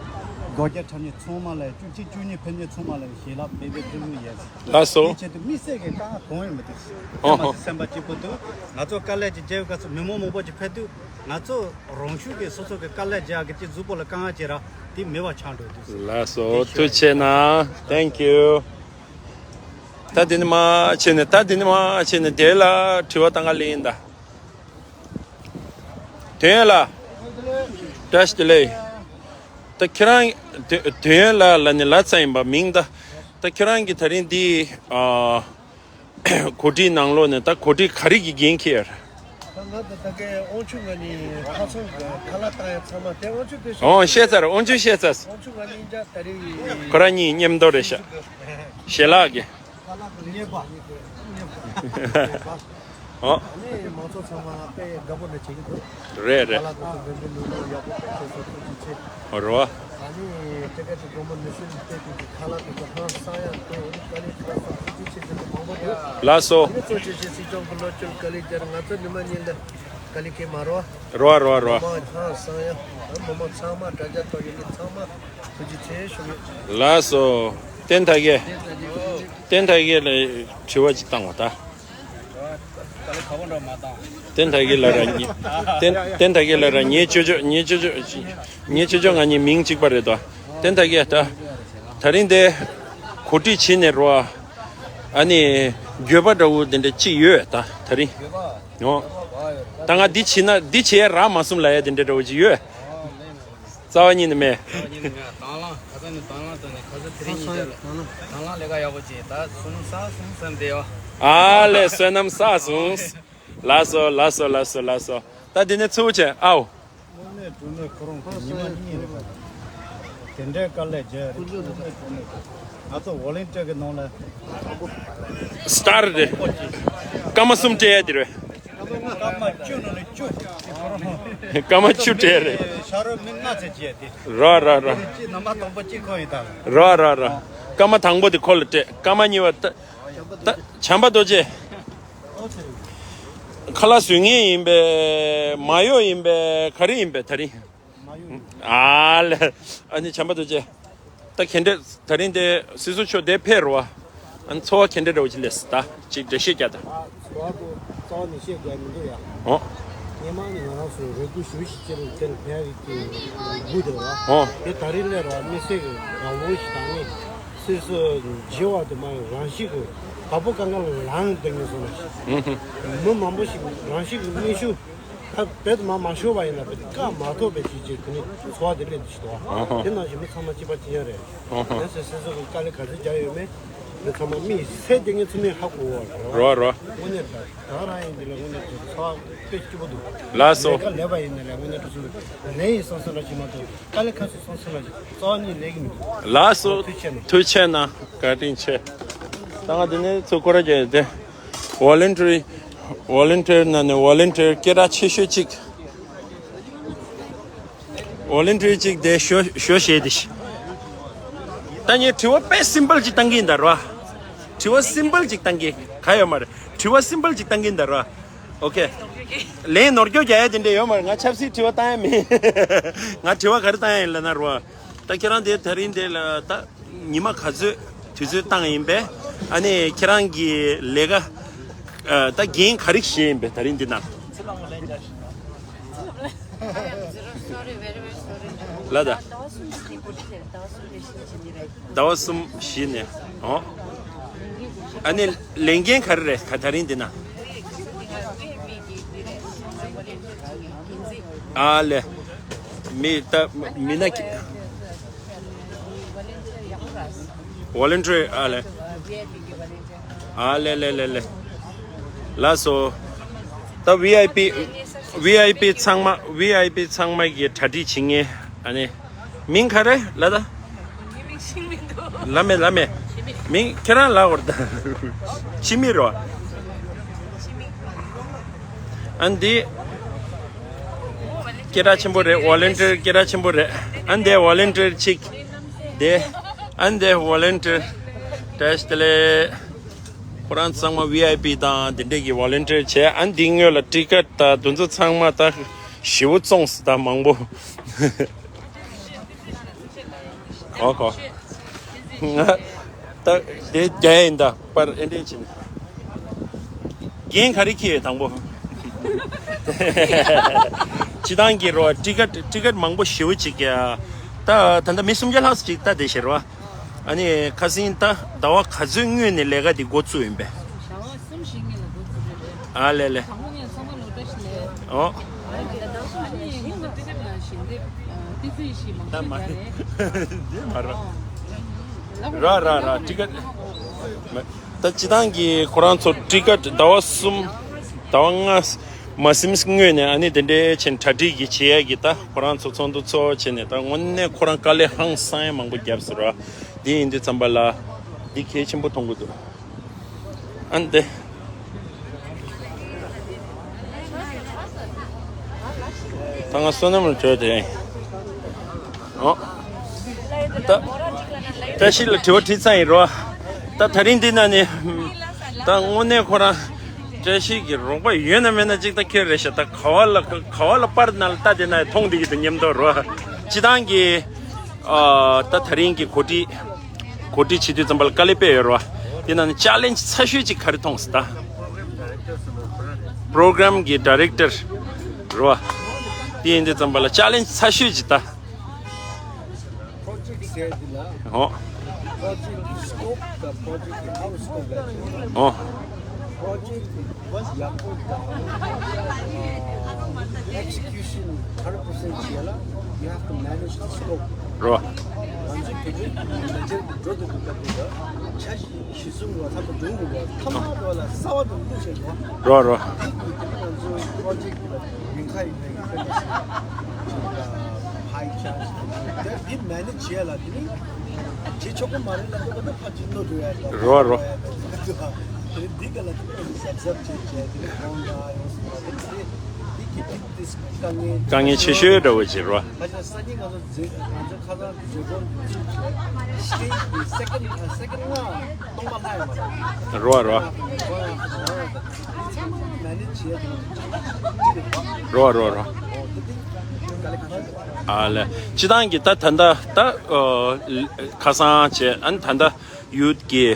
སྒོ་རྒྱ་འཁྲབ་མཁན་ཚང་མ་ལ་བཅུ་གཅིག་བཅུ་གཉིས་ཕེབས་མཁན་ཚང་མ་ལ་ཞལ་ལག་བེ་བེ་ལྷུག་ལྷུག་ཡོད། ལགས་སོ། དེ་ཆེད་དུ་དམིགས་བསལ་གྱི་དཀའ་ངལ་གང་ཡང་མི་འདུག་ཨོ་ཧོ། ཚང་མ་སེམས་པ་གཅིག་པོ་འདུག་ང་ཚོ་དཀའ་ལས་ཀྱི་རྒྱལ་བའི་སྐབས་སུ་མི་མང་མང་པོ་ཅིག་ཕེབས་དུས་ང་ཚོ་རང་ཤུགས་ཀྱིས་སོ་སོ་གི་དཀའ་ལས་རྒྱག་གི་ཅིག་གཟུགས་པོ་ལ་དཀའ་ངལ་ཅིག་རག་དེ་མེད་པ་ཆགས་འགྲོ་འདུག་ལགས་སོ། ཐུགས་རྗེ་གནང་། Thank you། ད་འདི་ནས་མར་ཕྱིན་ནས་ད་འདི་ནས་མར་ཕྱིན་ནས་དེ་ལ་དྲི་བ་བཏང་ག་སླེབས་ཡིན་ད། དོན་ལ། བཀྲ་ཤིས་བདེ་ལེགས། ད་ཁྱེད་རང་དོན་དོན་ལ་ལ་ནི་ལ་ཙམ་ཡིན་པ་མིང་ད། ད་ཁྱེད་རང་གི་ད་རིང་འདི་ཨ། གོ་སྒྲིག་ནང་ལོགས་ནས་ད་གོ་སྒྲིག་ག་རེ་གི་འགན་འཁྱེར། ད་ང་ད་ད་གའི་དབང་ཕྱུག་ང་ནི་ཁ་ཚང་གི་ཁ་ལག་བཏང་ཡ་ཚང་མ་དེ་དབང་ཕྱུག་གི་ཨོ་བཤད་ཚར། དབང་ཕྱུག་བཤད་ཚར། དབང་ཕྱུག་ང་ནི་འཇག་ད་རེས་ཁོ་རང་གཉིས་མཉམ་དུ་རེད་ཤག་ཞལ་ལག་གི་ཁ་ལག་གི་གཉེར་པ། གཉེར་པ། ཨོ། ཨ་ནི་མང་ཚོགས་ཚང་མ་དཔེ་དགའ་པོ་འདྲ་བྱེད་ཀྱི་འདུག་རེད་རེད། ཁ་ལག་དེ་ཚོ་འབེན་འབེན་ལུག་ལུག་ཡག་པོ་དཔེ་བྱས་སོང་། ཐུགས་རྗེ་ཆེ། རོ། ཨ་ནི་དེ་ག་དེ་དགོང་མོ་ནུ་ཤུལ་དེ་དུས་ཀྱི་ཁ་ལག་དེ་ཚོ་ཧང་སང་ཡག་དེ་འོ་དཀའ་ལས་ཁག་སོང་། ཐུགས་རྗེ་ཆེ་ཟེར་ནས་མང་པོ་འདུག་ལགས་སོ། ཨ་ནི་གཙོ་ཆེ་ཆེ་སྲིད་སྐྱོང་གི་ལོ་བཅུ་དཀའ་ལས་རྒྱག་ང་ཚོ་ཉི་མ་གཉིས་ལ་དཀའ་ལས་ཁེལ་མ་རོ། རོ་རོ་རོ། མི་མང་ཧང་སང་ཡག་མི་མང་ཚང་མ་དྲ་རྒྱ་ཐོག་ཡོད་མཁན་ཚང་མ་ཐུགས་རྗེ་ཆེ་ཞུ་གི། ལགས་སོ། བསྟན་དར་རྒྱས། བསྟན་དར་རྒྱས་ལ་དྲི་བ་ཅིག་བཏང་བ་ད། བསྟན་དར་རྒྱས་ལ་ར་ཉེ། བསྟན་བསྟན་དར་རྒྱས་ལ་ར་ཉེ་ཅོ་ཅོ་ཉེ་ཅོ་ཅོ་ཉེ་ཅོ་ཅོ་ང་གཉིས་མིང་གཅིག་པ་རེད་དོ། བསྟན་དར་རྒྱས་ད། ད་རིང་དེ་གོ་སྒྲིག་བྱེད་ནས་རོ། ཨ་ནི་འགྱོད་པ་འདྲ་བོ་དེ་འདྲ་ཅིག་ཡོད་ད་ད་རིང་། ཨོ། ད་ང་འདི་བྱེད་ན་འདི་བྱེད་ཡ་རག་མ་སོང་ལབ་ཡ་དེ་འདྲ་འདྲ་བོ་ཅིག་ཡོད། རྩ་བ་ཉིད་ནས་མེད། རྩ་བ་ཉིད་ནས་མེད། དང་བླངས་ཁ་སང་ནས་དང་བླངས་བཏང་ནས་ཁ་སང་དེ་རིང་ཉིན་ཤས་ལ་དང་བླངས་ལས་ཀ་ཡག་པོ་བྱས། ད་བསོད་ནམས་བསགས་སོང་བསམ་བསྡད་ཡོད། ཨ་ལས་བསོད་ནམས་བསགས་སོང་། ལགས་སོ་ལགས་སོ་ལགས་སོ་ལགས་སོ། ད་འདི་ནས་ཚུར་བྱས་ཨའོ། དངོས་གནས་དྲང་གནས་ཁོ་རང་གི་ཉི་མ་གཉིས་རེད་པ། དེ་འདྲའི་དཀའ་ལས་རྒྱག་རེད། དངོས་གནས་དྲང་གནས་ང་ཚོ་ཝོ་ལན་ཊི་ཡར་གི་ནང་ལ་སི་ཊར་རེད། སྐར་མ་གསུམ་སྤྲད་ཡ་དེ་རེད། སྐར་མ་བཅུ་ནང་ནས་བཅུ་དེ་ཁོ་རང་། སྐར་མ་བཅུ་སྤྲད་རེད། ཤ་རོ་མི་ལྔ་ཙམ་བྱས་ཏེ། རོ་རོ་རོ། གཅིག་ནམ་པ་དང་པོ་གཅིག་ཁོ་ཡིན་ད། རོ་རོ་རོ། སྐར་མ་དང་པོ་དེ་ཁོ་ལ་སྤྲད། སྐར་མ་གཉིས་པ་ད་ད་བྱམས་པ་རྡོ་རྗེ། ཁ་ལག་བཟོ་མཁན་ཡིན་པས་མ་གཡོག་ཡིན་པས་ག་རེ་ཡིན་པས་ད་རིང་། མ་གཡོག་ཡིན། ཨ་ལས། ཨ་ནི་བྱམས་པ་རྡོ་རྗེ། ད་ག་འདྲས་ད་རིང་དེ་སྲིད་ཟུར་མཆོག་དེ་ཕེབས་རོ། ཨ་ནི་ཚོར་བ་ག་འདྲས་འདྲ་བོ་ཅིག་སླེབས་སོང་། ད་ཅིག་འགྲེལ་བཤད་རྒྱག་ད། ཨ་ཚོར་བ་དེ་རྩ་བ་ནས་བཤད་རྒྱག་མི་འདུག་ཡ། ཨོ། སྔོན་མ་ནས་ང་རང་ཚོ་རེ་སྐུལ་ཞུ་ཞིག་ཅེས་དེར་ཕེབས་ཀྱི་དགོས་འདུག་ར། ཨོ། དེ་ད་རིང་སླེབས་ར་དམིགས་བསལ་གྱི་རང་དབང་ཞིག་དང་ནི་སྲིད་ཟུར་བརྗེ་བ་དེ་མ་ཡིན་རང་ཤུགས་ཀྱིས་བ་སྤུ་གང་ག་ལངས་བསྡད་ངེས་སོང་ན། ཨུ་ཧུ། མི་མང་པོ་ཞིག་རང་ཤུགས་ཀྱིས་གནོན་ཤུགས། ད་བེད་མ་མ་ཤོར་བ་ཡིན་ན་བེད་བཀག་མ་ཐོབ་པའི་ཅིག་ཅིག་དེ་ནི་ཚོར་བ་དེ་སླེབས་འདུག་ཞིག་འདུག་ཨ་ཧ། དེ་ནང་བཞིན་མི་ཚང་མ་གཅིག་པ་གཅིག་རྐྱང་རེད། ཨ་ཧ། ཡང་སྲིད་སྲིད་ཚོགས་ཀྱི་དཀའ་ལས་ག་ཚོད་རྒྱག་ཡོད་མེད་མི་ཚང་མ་དམིགས་བསལ་དེ་ངས་ཚང་མས་ཧ་གོ་བ་རེད་བ། རོ་རོ། དངོས་གནས་ད་ད་རང་ཡིན་འདི་ལ་དངོས་གནས་ཀྱི་ཚོར་བ་དཔེ་སྐྱིད་པོ་འདུག་ལགས་སོ། ལས་ཀ་ལས་པ་ཡིན་ན་ལས་དངོས་གནས་དུ་ཚོར་ལས་ཡིན་བསམ་བསམ་ར་ཅིག་མ་གཏོགས་དཀའ་ལས་ཁག་སོང་བསམ་བསམ་ར་ཅིག་རྩ་བ་ཉིད་ལས་ཀྱི་མི་འདུག་ལགས་སོ། ཐུགས་རྗེ་ཆེ་གནང་། ཐུགས་རྗེ་ཆེ་གནང་། བཀའ་དྲིན་ཆེ། ད་ང་འདི་ནས་ཚུར་སྐོར་ར་རྒྱག་ཡོད་དེ། ཝོ་ལན་ཊི་རི། ཝོ་ལན་ཊི་རི་ནང་ནས་ཝོ་ལན་ཊི་རི་སྐད་གྲགས་ཆེ་ཤོས་གཅིག་ཝོ་ལན་ཊི་རི་གཅིག་དེ་ཞོ་ཞོ་བྱས་ཏེ་ཤི། ད་ངས་དྲི་བ་དཔེ་སིམ་པལ་གཅིག་བཏང་གི་ཡིན་ད་རོ། དྲི་བ་སིམ་པལ་གཅིག་བཏང་གི་ག་ཡོད་མ་རེད། དྲི་བ་སིམ་པལ་གཅིག་བཏང་གི་ཡིན་ད་རོ། ཨོ་ཁེ། ལན་ནོར་སྐྱོན་རྒྱག་ཡ་དེ་འདྲ་ཡོད་མ་རེད། ང་ཆབ་སྲིད་དྲི་བ་བཏང་ཡ་མིན། ང་དྲི་བ་ག་རེ་བཏང་ཡ་ཡིན་ལབ་ན་རོ། ད་ཁྱེད་རང་དེ་ད་རིང་དེ་ལ་ད། ཉི་མ་ག་ཚོད་དུས་ཚོད་བཏང་ཡིན་པས། ཨ་ནི་ཁྱེད་རང་གི་ལས་ཀ་ཨ་ད་འགན་ག་རེ་བཞེས་ཡིན་པས་ད་རིང་འདི་ན། ལ་ད། ཟླ་བ་གསུམ་བཞི་ནས་ཨོ། ཨ་ནི་ལས་འགན་ག་རེ་རེད་ག་ད་རིང་འདི་ན། ཨ་ལེ། མི་ད་མི་ན་ཁི། ཝོ་ལན་ཊི་རི་ཨ་ལེ། ཨ་ལེ་ལེ་ལེ་ལེ། ལགས་སོ། ད་ཝི་ཨའི་པི་ཝི་ཨའི་པི་ཚང་མ་ཝི་ཨའི་པི་ཚང་མ་གི་གྲ་སྒྲིག་བྱེད་མཁན། ཨ་ནི། མིང་ག་རེ་ལ་ད། ལ་མེ་ལ་མེ། མིང་ཁྱེད་རང་ལ་བར་ད། ཕྱི་མི་རོ། ཨ་འདི། སྐད་གྲགས་ཆེན་པོ་རེད། ཝོ་ལན་ཊིར་སྐད་གྲགས་ཆེན་པོ་རེད། ཨ་འདི་ཝོ་ལན་ཊིར་གཅིག་དེ། ཨ་འདི་ཝོ་ལན་ཊིར། བཀྲ་ཤིས་བདེ་ལེགས། ཁོ་རང་ཚང་མ་ཝི་ཨའི་པི་དང་དེ་འདྲས་ཀྱི་ཝོ་ལན་ཊིར་བྱས། ཨ་འདི་སྔོན་ལ་ཊི་ཀེ་ཊི་དང་དེ་ཚོ་ཚང་མ་ད་ཞེ་པོ་བཙོངས་སོང་ད་མང་པོ། གོ་གོ། ང་ད་དེ་རྒྱ་ཡིན་ད་པར་ཨེ་འདྲས་ཕྱིན། རྒན་ག་རེ་ཁྱེད་དང་པོ། སྤྱི་བཏང་གི་རོ་ཊི་ཀེ་ཊི་ཊི་ཀེ་ཊི་མང་པོ་ཞེ་པོ་ཅིག་ཡ། ད་ད་ལྟ་མི་སུམ་བརྒྱ་ལྷག་ཅིག་ད་དེ་ཤེར་བ། ཨ་ནི་ཁ་སང་ད་ཟླ་བ་ག་ཚོད་སྔོན་ནས་ལས་ཀ་འདི་འགོ་བཙུགས་ཡིན་པས། ཟླ་བ་གསུམ་བཞི་སྔོན་ལ་འགོ་བཙུགས་ཡོད་རེད། ཨ་ལེ་ལེ། དང་པོ་ངས་ཚང་མ་ལོ་བཀྲ་ཤིས་ལེགས། ཨོ། ཨ་ནི་ད་ལྟ་སྔོན་ལ་ཊི་ཀེ་ཊི་ལ་ཞལ་འདེབས་ཏི་ཙི་ཡི་ཞིག་མང་ད་ཤོས་མ་རེད། འདི་མ་རེད། ར་ར་ར་ཊི་ཀེ་ཊི་མ་ད་སྤྱི་བཏང་གི་ཁོ་རང་ཚོ་ཊི་ཀེ་ཊི་ཟླ་བ་གསུམ་ཟླ་བ་ལྔ་མ་ཟིན་སྔོན་ནས་ཨ་ནི་དེ་འདྲའི་ཆེན་གྲ་སྒྲིག་གི་བྱེད་ཡས་ཀྱི་ད་ཁོ་རང་ཚོ་ཚོགས་འདུ་ཚོགས་བྱས་ནས་ད་དངོས་གནས་ཁོ་རང་དཀའ་ལས་ཧང་སང་ཡས་མང་པོ་བརྒྱབ་ཟེར་བ། འདི་ཡིན་དུས་ཙམ་པ་ལ་འདི་གལ་ཆེན་པོ་མཐོང་གི་འདུག་ཨ་འདི། ད་ང་བསོད་ནམས་ལ་བྲོས་ཏེ། ཨོ། ད། བཀྲ་ཤིས་ལ་དྲི་བ་དྲིས་ཚར་ཡིན་རོ། ད་དེ་རིང་འདི་ན་ནི། ད་དངོས་གནས་ཁོ་རང་། བཀྲ་ཤིས་ཀྱི་རོགས་པ་ཡོད་ན་མེད་ན་ཅིག་ད་ཁྱེད་རེད་ཤག་ད་ག་བ་ལ་ག་བ་ལ་པར་ན་ལ་ལྟ་དེ་ན་མཐོང་བསྡད་ཀྱི་འདུག་མཉམ་དུ་རོ། སྤྱི་བཏང་གི། ཨ། ད་དེ་རིང་གི་གོ་སྒྲིག་གོ་སྒྲིག་བྱེད་དུས་ཙམ་པ་ལ་དཀའ་ལས་དཔེ་ཡོད་རེད་བ། དེ་ནང་ནས་ཅ་ལེན་ཇི་ཚ་ཤོས་ཅིག་ག་རེ་མཐོང་སོང་ད། པོ་རོ་གྷ་རམ་གྱི་ཌི་རེག་ཊར་རེད་བ། དེ་ཡིན་དུས་ཙམ་པ་ལ་ཅ་ལེན་ཇི་ཚ་ཤོས་ཅིག་ད། ཨོ། པོ་རོ་ཇེག་གི་སྐོབ་དང་པོ་རོ་ཇེག་གི་ཨའུ་ཊི་སྐོབ་ལ་ཨོ། པོ་རོ་ཇེག་གི་ཡག་པོ་དང་ཨེག་སི་ཁིའུ་ཤན་ཧན་ཌེཌ་པར་སེན་ཊི་བྱེད་ཡ་ལ་you have to manage the scope. རོ། ང་ཚོ་བོད་པའི་མི་ལ་རྒྱལ་གྱི་འགྲོ་འདུག་གི་སྐབས་དེ་ལ་འཆར་གཞི་གཞི་བཟུང་བ་ཐབས་སྒྲུང་གི་བ་ཐ་མ་དེ་བ་ལ་གསར་བ་དང་བླུགས་བྱས་ཡོད། རོ་རོ། དེ་དུས་དེ་ང་ཚོ་པོ་རོ་ཇེག་གི་ལ་རིན་ཁ་ཡིན་པའི་དཔེ་ལ་སྲིད་ཅིག་ཕའི་ཆར་ཊི་དེ་དེ་མེ་ནེཇ་བྱེད་ཡ་ལ་དེ་ནི་བྱེད་ཆོག་གི་མ་རེད་ལབ་འདུག་ག་ད་ཕར་ཅིག་བློ་འགྲོ་ཡ་ལ་རོ་རོ། དེ་ནི་འདི་ག་ལ་དེ་གཟབ་གཟབ་བྱེད་བྱས་དེ་ནི་ཁོང་ལ་ཡོང་སོང་བ་དེ་ནི་དེ་དེ་གི་དེ་དེ་དཀའ་ངལ་དཀའ་ངལ་ཆེ་ཤོས་འདྲ་བོ་ཅིག་རོ། ཁ་ཆེ་སང་ཉིན་ང་ཚོ་མཛད་ང་ཚོ་ཁ་སང་མཛད་སྒོ་འཛུགས་བྱས་སི་ཊེ་ཇི་གི་སེ་ཀེན་ཌི་སེ་ཀེན་ཌི་ལྔ་སྟོང་པ་ལྷག་ཡོད་མ་རེད། རོ་རོ། མེ་ནེཇ་བྱས་རོ་རོ་རོ། ཨ་ལེ། སྤྱི་བཏང་གི་ད་ད་ལྟ་ད་ཨ་ཁ་སང་བྱས་ཨ་ནི་ད་ལྟ་ཡུཐ་གི་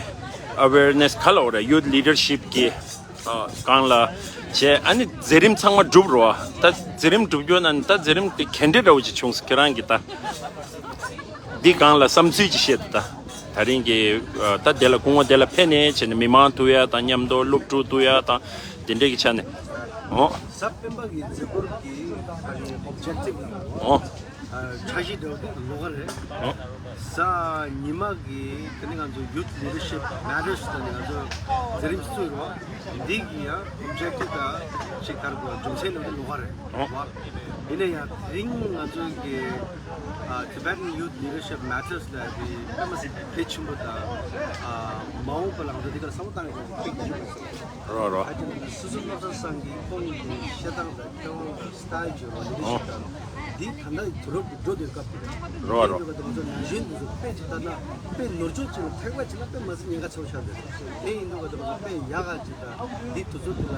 ཨ་ཝེར་ནེ་སི་ག་ལ་འོ་རེད། ཡུཐ་ལི་ཌར་ཤིབ་གི་ཨ་སྒང་ལ་བྱས་ཨ་ནི་མཛད་རིམ་ཚང་མ་གྲུབ་རོ། ད་མཛད་རིམ་གྲུབ་རྒྱུ་ན་ནི་ད་མཛད་རིམ་དེ་ག་འདྲ་འདྲ་བོ་ཅིག་བྱུང་སོང་ཁྱེད་རང་གི་ད། འདི་སྒང་ལ་བསམ་ཚུལ་ཅིག་བཤད་དང་། ད་རིང་གི་ད་དེ་ལ་སྐུ་ངོ་དེ་ལ་ཕེབས་ནས་བྱས་ནས་མི་མང་ཐུག་ཡ་དང་མཉམ་དུ་སློབ་ཕྲུག་ཐུག་ཡ་དང་དེ་འདྲས་ཀྱི་ཆ་ནས། འོ། གཟའ་སྤེན་པ་གི་མཛད་སྒོ་གི་ཨོབ་ཇེག་ཊིབ་ལ། འོ། འཆར་གཞི་འདྲ་བོ་དེ་ལོགས་ཀ་རེད། འོ། གཟའ་ཉི་མ་གི་དེ་ནི་ང་ཚོ་ཡུཐ་ལི་ཌར་ཤིབ་མེ་ཊར་སི་དེ་ནི་ང་ཚོ་མཛད་རིམ་བཙུགས་རོགས། འདི་གི་ཡང་ཨོབ་ཇེག་ཊིབ་དང་ཅིག་ག་རེ་དགོས་རྒྱུ་མཚན་འདྲ་བོ་དེ་ལོགས་ཀ་རེད། འོ། ཡིན་ན་ཡང་དེ་རིང་ང་ཚོ་གི་ཨ་Tibetan Youth Leadership Matters ལ་དེ་དཔེ་མ་སྲིད་གལ་ཆེན་པོ་དང་ཨ་མ་འོངས་པ་ལ་ང་ཚོ་འདི་ག་ལ་བསམ་བློ་བཏང་ཡོད་པ་དཔེ་གལ་ཆེན་པོ་རེད། རོ་རོ། ཨ་ཅེ་ན་སོ་སོ་བློ་བཟང་སང་གི་ཁོང་གི་བཤད་སྟངས་དང་མཁས་དབང་དང་སི་ཊལ་བྱེད་རོགས་ལི་ཌར་ཤིབ་དང་འདི་ད་ལྟ་དུས་རབས་ཀྱི་འགྲོ་དུས་སྐབས་དེ་རོ་རོ། དེ་ཡིན་དུས་ང་ཚོ་ན་གཞོན་འདི་ཚོ་དཔེ་ཅིག་ལྟ་ན་དཔེ་ནོར་འཆུག་ཅིག་ལ་ཐེག་པ་ཅིག་ལ་དཔེ་མ་སྲིད་ཉེན་ཁ་ཆེ་བོ་ཆགས་འདུག་དེ་ཡིན་དུས་ང་ཚོ་དཔེ་ཡག་ག་ཅིག་དང་འདི་དུས་ཚོད་འདི་ལ་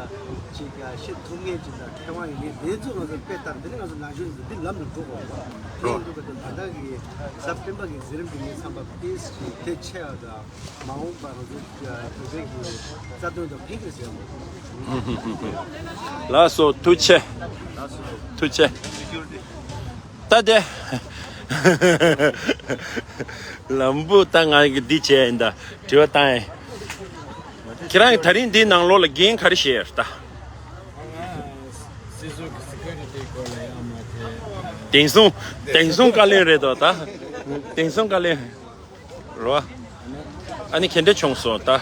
ཅིག་ཡ་བཤད་ཐུབ་མཁན་ཅིག་དང་མཁས་དབང་ཡིན་མཁན་དེ་ཚོ་ང་ཚོ་དཔེ་ལྟར་འདི་ནི་ང་ཚོ་ན་གཞོན་འདི་འདི་ལམ་དུ་འགྲོ་དགོས་རེད། དེ་ཡིན་དུས་ང་ཚོ་ད་ལྟ་གི་གཟའ་སྤེན་པ་གི་མཛད་རིམ་འདི་ངས་བསམ་པ་དཔེ་ཞིག་གལ་ཆེ་བ་དང་མ་འོངས་པ་ང་ཚོ་བོད་པའི་གི་རྩ་དོན་དང་ཕན་གྱི་ཟེར་བ། ལགས་སོ་ཐུགས་རྗེ་ཆེ། ཐུགས་རྗེ་ཆེ། ད་དེ། ལམ་བུ་ད་ང་གི་འདི་བྱས་ཡིན་ད་དྲི་བ་བཏང་ཡིན། ཁྱེད་རང་གི་ད་རིང་འདིའི་ནང་ལོགས་ལ་འགན་ག་རེ་བཞེས་ཡོད་ད། སྲིད་ཟུར་གྱི་སི་ཀུ་རི་ཊི་སྐོར་ལ་ཡང་མ་དེ། དེང་སང་དེང་སང་བཀའ་བློན་རེད་དོ་ད། དེང་སང་བཀའ་བློན། རོ། ཨ་ནི་ག་འདྲ་བྱུང་སོང་ད།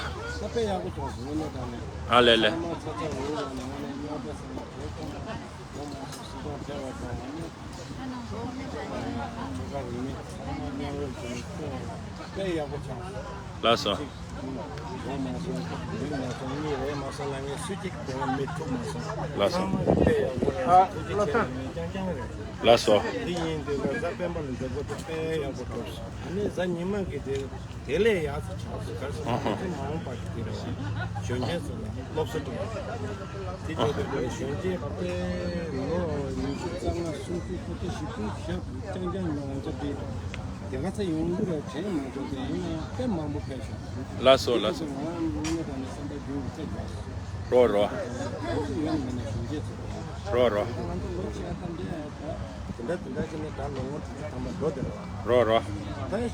དཔེ་ཡག་པོ་བྱུང་སོང་ངོ་མ་དང་ནི། ཨ་ལེ་ལེ། ཚང་མ་ཚ་ཚ་འུར་འུར་ལ་ནི་ངོ་ནས་རྙོག་དྲ་ཟེར་ན་དེ་ཐོག་ནས་ལོ་མང་པོ་སྲིད་སྐྱོང་ཕེབས་པ་དང་ནི། ཁྱོ་ག་རིག་གནས་ཚང་མ་མཉམ་རུབ་བྱུང་སོང་། དཔེ་ཡག་པོ་བྱུང་། ལགས་སོ། ལོ་མང་སོང་། མི་མང་སོང་། མི་རེ་མ་སོང་ལ་ངས་སུ་གཅིག་དེ་བ་མི་ཐུབ་མ་སོང་། ལགས་སོ། ཚང་མ་དཔེ་ཡག་པོ་རེད། ཐུགས་རྗེ་ཆེ་ལ་ངས་རྐྱང་རྐྱང་རེད། ལགས་སོ། འདི་ཡིན་དུས་གཟའ་སྤེན་པ་ལ་མཛད་སྒོ་དེ་དཔེ་ཡག་པོ་གྲུབ་སོང་། ཨ་ནི་གཟའ་ཉི་མ་གི་དེ། དེ་ལས་ཡག་ཙམ་ཆགས་སོང་། ག་རེ་ཟེར་ན་ཨ་ཧ། ཁོང་ཚོ་མ་འོངས་པ་གི་དེ་རེད་བ། གཞོན་སྐྱེས་ཚོ་ལ་སློབ་གསོ་སྤྲད་ཡོད། དེ་ཨ་ཧ། བྱས་ཏེ་གཞོན་སྐྱེས་དཔེ་ལོ་ཉི་ཤུ་རྩ་ལྔ་སུམ་ཅུ་སོ་གཅིག་བཞི་བཅུ་ཞབས་རྐྱང་རྐྱང་ལ་ང་ཚོ་དེ་རྒྱལ་ཁ་ཚ་ཡོང་གི་རེད་དྲན་མ་ཐུབ་པ་ཡིན་ན་དཔེ་མང་པོ་ཕེབས་བྱུང་། ལགས་སོ་ལགས་སོ། ང་ང་ནས་ད་ནས་སེམས་པ་རྒྱུན་དུ་ཐེབས་ཡོད། རོ་རོ། ང་ཚོ་ཡོད་ནས་མེད་ན་གཞོན་སྐྱེས་ཚོ་རེད། རོ་རོ། ང་ཚོ་ལོ་ཆེ་ཐམས་ཅད་ད། དེ་འདྲ་དེ་འདྲ་བྱས་ནས་ད་ལོ་ངོ་དྲུག་ཅུ་ཐམ་པ་འགྲོ་བསྡད་རེད་བ། རོ་རོ། ད་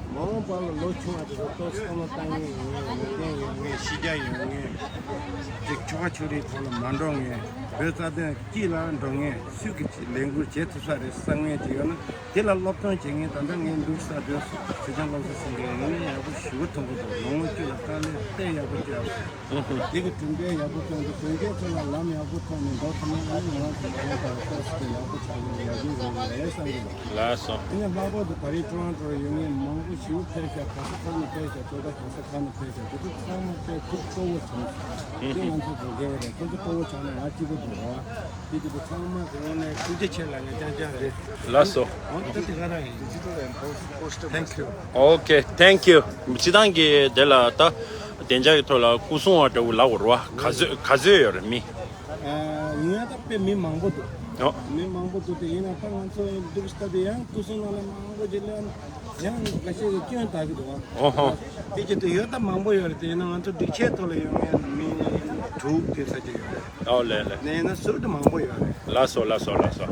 མ་འོངས་པ་ལ་ལོ་ཆུང་བ་དེ་ཚོ་ལྟོ་བསམ་བློ་བཏང་མཁན་ཡོད་མཁན་ཡོད་མཁན་ཤེས་རྒྱ་ཡོད་མཁན་ཅིག་ཆོལ་ཁ་ཆོས་རིག་ཐོག་ལ་མ་འགྲོ་མཁན་བོད་རྩ་དོན་དཀྱིལ་ལ་འགྲོ་མཁན་སུས་ཀྱིས་ལས་འགུལ་བྱེད་ཐུབ་ས་རེད་བསམ་མཁན་ཅིག་ཡོད་ན་དེ་ལ་སློབ་སྦྱོང་བྱེད་མཁན་ད་ལྟ་ངའི་འདུག་ས་དེ་ཆོས་སྐྱོང་བློ་བཟང་སེང་གེ་ཡིན་ཡག་པོ་ཞེ་པོ་མཐོང་གི་འདུག་ལོ་ངོ་བཅུ་ལ་དཀའ་ལས་དཔེ་ཡག་པོ་བརྒྱབ། དེ་གི་གྲུབ་འབྲས་ཡག་པོ་ཐོན་ཏེ་གཞོན་སྐྱེས་ཚོ་ལ་ལམ་ཡག་པོ་ཐོག་ནས་འགྲོ་ཐུབ་ན་ཨ་ནི་ང་རང་ཚོ་མ་འོངས་པར་ཏོག་ཙམ་ཡག་པོ་ཆགས་ཡོང་ཡག་གི་རེད་བསམ་གི་འདུག་ལགས་སོ། དེ་ནས་ལྷག་པར་དུ་ད་རེས་ཊོ་རོན་ཊོ་ལ་ཡོད་མཁན་མང་པོ་ཞིག་ཕེབས་ཤག་ག་ས་ག་ནས་ཕེབས་ཤག་ཅོ་ད་ག་ས་ག་ནས་ཕེབས་ཤག་དེ་ཚོ་ཚང་མ་དཔེ་ཐུགས་སྤྲོ་བོ་བྱུང་སོང་། དེ་ང་ཚོ་དགོས་གལ་རེད། ཁོ་ཚོ་སྤྲོ་བོ་བྱུང་ན་ང་སྐྱིད་པོ་འདུག་ར། དེ་དུས་ཚོད་ཚང་མ་གི་ངོས་ནས་ཐུགས་རྗེ་ཆེ་ལ་ངས་ཀྱང་ཀྱང་རེད། ལགས་སོ། འོ་ད་དེ་ག་རང་ཡིན། Thank you. Okay, thank you. སྤྱི་བཏང་གི་དེ་ལ་ད་བདེ་འཇགས་ཀྱི་ཐོག་ལ་སྐུ་སྲུང་བ་འདྲ་བོ་ལབ་དགོས་རེད་བ། ག་ཚོད་ག་ཚོད་ཡོད་རེད་མི། ཡིན་ཡང་ད་དཔེ་མི་མང་པོ་འདུག་ཨོ། མི་མང་པོ་འདུག་དེ་ཡིན་ན་ད་ང་ཚོ་འདུག་སྟབས་དེ་ཡང་སྐུ་སྲུང་ནང་ལ་མང་པོ་ཅིག་སླེབས་ཡང་འགའ་ཤས་ཀྱིས་སྐྱོན་བཏགས་ཀྱི་འདུག་ཨོ་ཧོ། དེ་བྱེད་དུས་ཡོད་ད་མང་པོ་ཡོད་རེད། དེ་ཡིན་ན་ང་ཚོ་སྒྲིག་ཆས་ཐོག་ལ་ཡོད་མཁན་མི་དྲུག་དེ་ཙམ་ཅིག་ཡོད་རེད། ཨོ་ལེ་ལེ། དེ་ཡིན་ན་ཟུར་དུ་མང་པོ་ཡོད་རེད། ལགས་སོ་ལགས་སོ་ལགས་སོ།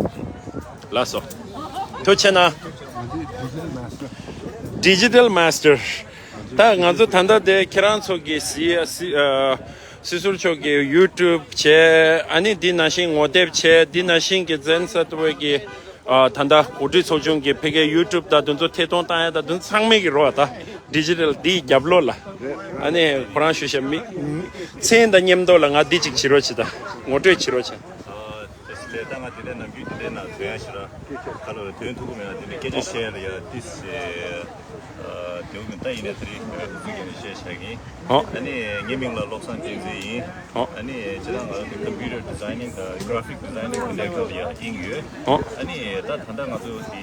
ལགས་སོ། ཐུགས་རྗེ་གནང་། Digital Master། ད་ང་ཚོ་ད་ལྟ་དེ་ཁྱེད་རང་ཚོ་གི་སི་སི་ཨ། སྲིད་ཟུར་མཆོག་གི་ཡུ་ཊུབ་བྱས། ཨ་ནི་འདི་ནང་བཞིན་ངོ་དེབ་བྱས། འདི་ནང་བཞིན་གྱི་འཛིན་ས་ཏུ་བའི་གི་ཨ། ད་ལྟ་འགོ་ཁྲིད་ཚོགས་ཆུང་གི་ཕ་གིའི་ཡུ་ཊུབ་དང་དེ་ཚོ་ཐད་གཏོང་བཏང་ཡ་དང་དེ་ཚོ་ཚང་མས་ཀྱི་རོགས་ད་ཌི་ཇི་ཊལ་འདིའི་རྒྱབ་ལོགས་ལ་ཨ་ནི་ཁོ་རང་ཞུ་བྱ་མི་མཚན་དང་མཉམ་དུ་ལ་ང་འདི་གཅིག་བྱེད་རོགས་བྱེད་ད་ངོ་སྤྲོད་བྱེད་རོགས་བྱེད། ཨ། དེ་ལས་ད་ང་དེ་འདྲའི་ནམ་རྒྱུན་དེ་འདྲའི་ནང་ཐོན་ཡ་ཞིག་ར་ཁ་ལོ་རེ་ཐོན་ཐུབ་ཀྱི་མེད་ན་དེ་འདྲའི་སྐད་ཆ་བཤད་ཡ་ལ་ཡ་ཏིས་ཞེ། དེའུ་མིན་ད་ཡིན་ནས་དེ་རིང་བོད་ཕྲུག་ཚོ་གི་ནས་བཤད་བྱ་གིན། ཨོ། ཨ་ནི་ངའི་མིང་ལ་བློ་བཟང་བསྟན་འཛིན་ཡིན། ཨོ། ཨ་ནི་ཅི་ད་ང་རང་གི་computer designing དང་graphic designing གི་ལས་ཀ་ལ་ཡ་དབྱིངས་ཡོད། ཨོ། ཨ་ནི་ད་ད་ལྟ་ང་ཚོ་དེ་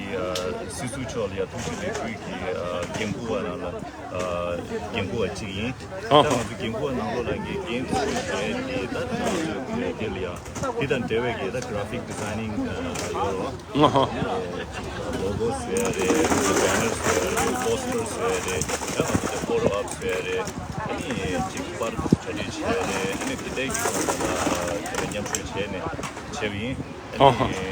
སྲིད་ཟུར་མཆོག་ལ་ཡ་ཐུགས་རྗེ་ལེགས་འབུལ་གྱི་འགན་འཁུར་བ་ནང་ལ་འགན་འཁུར་བ་གཅིག་ཡིན། ཨོ། ད་ང་ཚོ་འགན་འཁུར་བ་ནང་ལོགས་ལ་ངས་འགན་འཁུར་བའི་དེ་ད་ང་ཚོ་དེ་ལ་ཡ་དེ་དང་འབྲེལ་བའི་གི་ད་graphic designing ཡོད་རེད་བ། ཨ་ཧ། ལོ་གོ་བཟོ་ཡ་རེད། banner བཟོ་ཡ་རེད། poster བཟོ་ཡ་རེད། ཡང་ང་ཚོ་photo op བཟོ་ཡ་རེད། ཨ་ནི་ཅིག་པར་གྲ་སྒྲིག་བྱེད་ཡ་རེད། ཨ་ནི་དེ་འདྲའི་གི་ཁོངས་ལ་དེ་ལ་མཉམ་ཞུགས་བྱས་ནས་བྱས་པ་ཡིན། ཨ་ཨ་ཧ། ནི་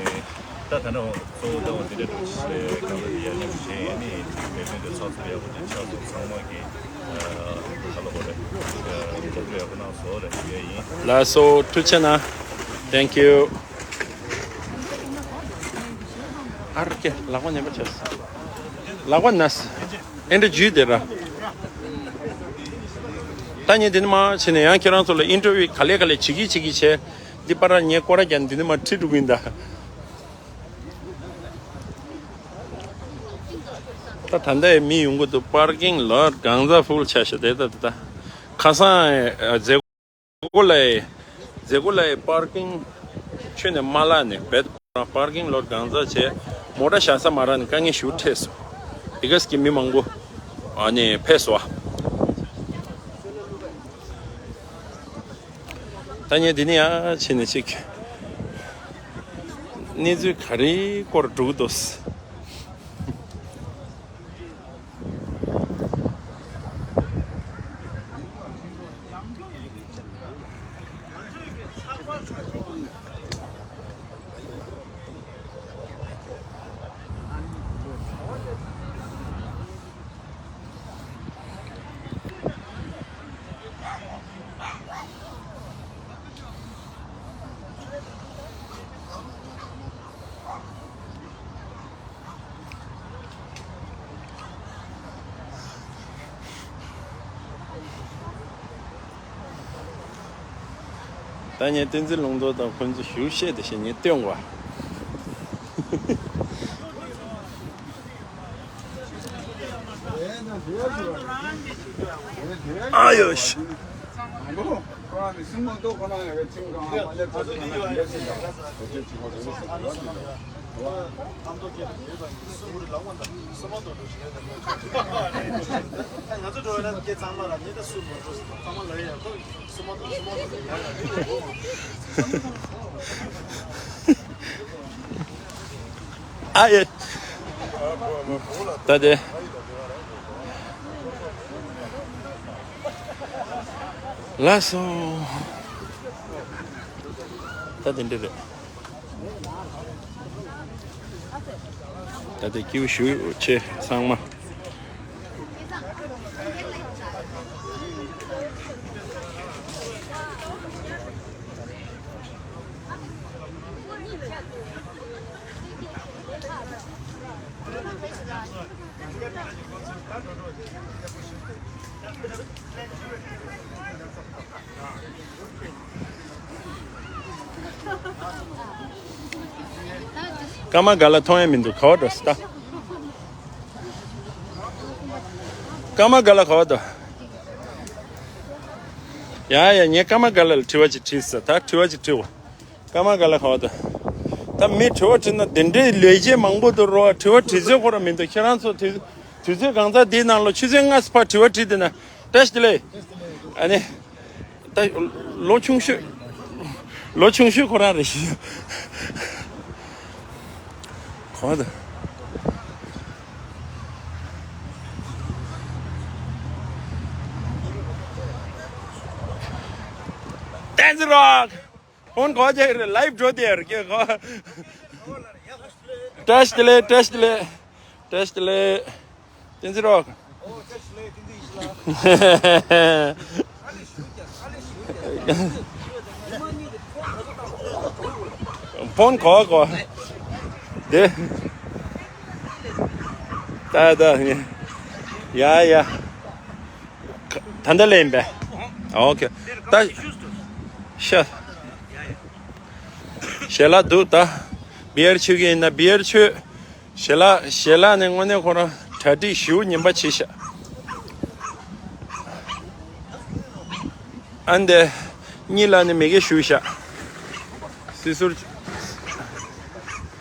ད་ད་ནང་གཙོ་བོ་ལྟ་བ་དེ་འདྲ་འགྲོ་ཆེ་གང་ལ་ཡ་མཉམ་ཞུགས་བྱས། ཨ་ནི་ཅིག་མེ་ཐོན་དེ་ཚགས་ཚུད་ཡག་པོ་ཅིག་ཆགས་སོང་། ཚང་མ་གི་ཨ་ཧ་ལ་ཧོ་རེད། རྒྱབ་སྐྱོར་ཡག་པོ་གནང་སོང་རེད་ཞུ་ཡ་ཡིན། ལགས་སོ། ཐུགས་རྗེ་གནང་། Thank you། ཨར་ཀེ་ལག་པ་ཉེས་པ་བྱས། ལག་པ་ན་སི་ཨེ་འདྲ་འཇུས་དེ་ར། ད་ངས་འདི་ནས་མར་བྱས་ནས་ཡང་ཁྱེད་རང་ཚོ་ལ་ཨིན་ཊར་བིའུ་ག་ལེ་ག་ལེ་བྱེད་ཀྱི་བྱེད་ཀྱི་བྱས། འདི་པར་ངས་སྐོར་ར་རྒྱག་འདི་ནས་མར་ཁྲིད་འགྲོ་གི་ཡིན་ད། ད་ད་ལྟ་མི་ཡོང་གི་འདུག་པར་ཀིང་ལོ་ཊི་གང་ཚ་ཧྥུལ་ཆགས་ཤག་དེ་ད་ད་ད་ཁ་སང་མཛད་མཛད་སྒོ་ལ་མཛད་སྒོ་ལ་པར་ཀིང་ཁྱོན་ནས་མ་ལག་ནས་བེད་པར་ཀིང་ལོ་ཊི་གང་ཚ་བྱས། མོ་ཊ་བཞག་ས་མ་རག་ནས་དཀའ་ངལ་ཞེ་པོ་འཕྲད་སོང་། དེ་ག་སི་གི་མི་མང་པོ་ཨ་ནི་ཕེབས་སོང་། ད་ངས་འདི་ནས་ཡར་ཕྱིན་ནས་ཅིག་གནས་ཚུལ་ག་རེའི་སྐོར་འགྲོ་གི་འདུག་ད་ངས་བསྟན་འཛིན་ལུང་རྟོགས་དང་ཁོང་ཚོ་ཞུ་བཤད་དེ་བྱས་ངས་སྟོན་དགོས། ཨ་ཡོ་ཤི། ཨ་ཡེ། ད་དེ། ལགས་སོ། ད་དེ་འདྲ་རེད། ད་དེ་སྐྱིད་པོ་ཞུ་ཆེ་ཚང་མ། ཀརྨ་དགའ་ལགས་མཐོང་ཡ་མི་འདུག་ག་བ་འགྲོ་སི་ད། ཀརྨ་དགའ་ལགས་ག་བ་འདུག་ཡ་ཡ་ངས་ཀརྨ་དགའ་ལགས་ལ་དྲི་བ་ཅིག་དྲིས་ས་ད་དྲི་བ་ཅིག་དྲི་འོ། ཀརྨ་དགའ་ལགས་ག་བ་འདུག་ད་མི་དྲི་བ་དྲིས་ན་དེ་འདྲའི་ལས་བྱེད་མང་པོ་འདུག་རོ། དྲི་བ་དྲི་ཚོད་ཁོ་ར་མི་འདུག་ཁྱེད་རང་ཚོ་དུས་དུས་ཚོད་གང་ཙམ་འདིའི་ནང་ལ་ཆུ་ཚོད་ལྔ་ཙམ་ཕར་དྲི་བ་དྲིས་བསྡད་ན། བཀྲ་ཤིས་བདེ་ལེགས། ཨ་ནི། ད་ལོ་ཆུང་ཤོས། ལོ་ཆུང་ཤོས་ཁོ་རང་རེད་ཤི། གང་ལྟར། བསྟན་འཛིན་རོགས། ཧོན་གོ་ཅེ་རེ་ལའིབ་འགྲོ་དེ་ར་ཀེ་གོ། བཀྲ་ཤིས་བདེ་ལེགས། བཀྲ་ཤིས་བདེ་ལེགས། བཀྲ་ཤིས་བདེ་ལེགས། བསྟན་འཛིན་རོགས། ཕོན་གོ་གོ། དེ། ད་ད། ཡ་ཡ། ད་ལྟ་ལེན་པས། ཨོ་ཁེ། ད། ཤ། ཞལ་ལག་འདུག་ད། བི་ཡར་མཆོད་ཀྱི་ཡིན་ན་བི་ཡར་མཆོད། ཞལ་ལག་ཞལ་ལག་ནི་དངོས་གནས་ཁོ་རང་གྲ་སྒྲིག་ཞེ་པོ་ངན་པ་བྱས་ཤག་ཨ་འདི། གཉིས་ལ་ནི་མི་དགེ་ཞུ་ཤག་སྲིད་ཟུར།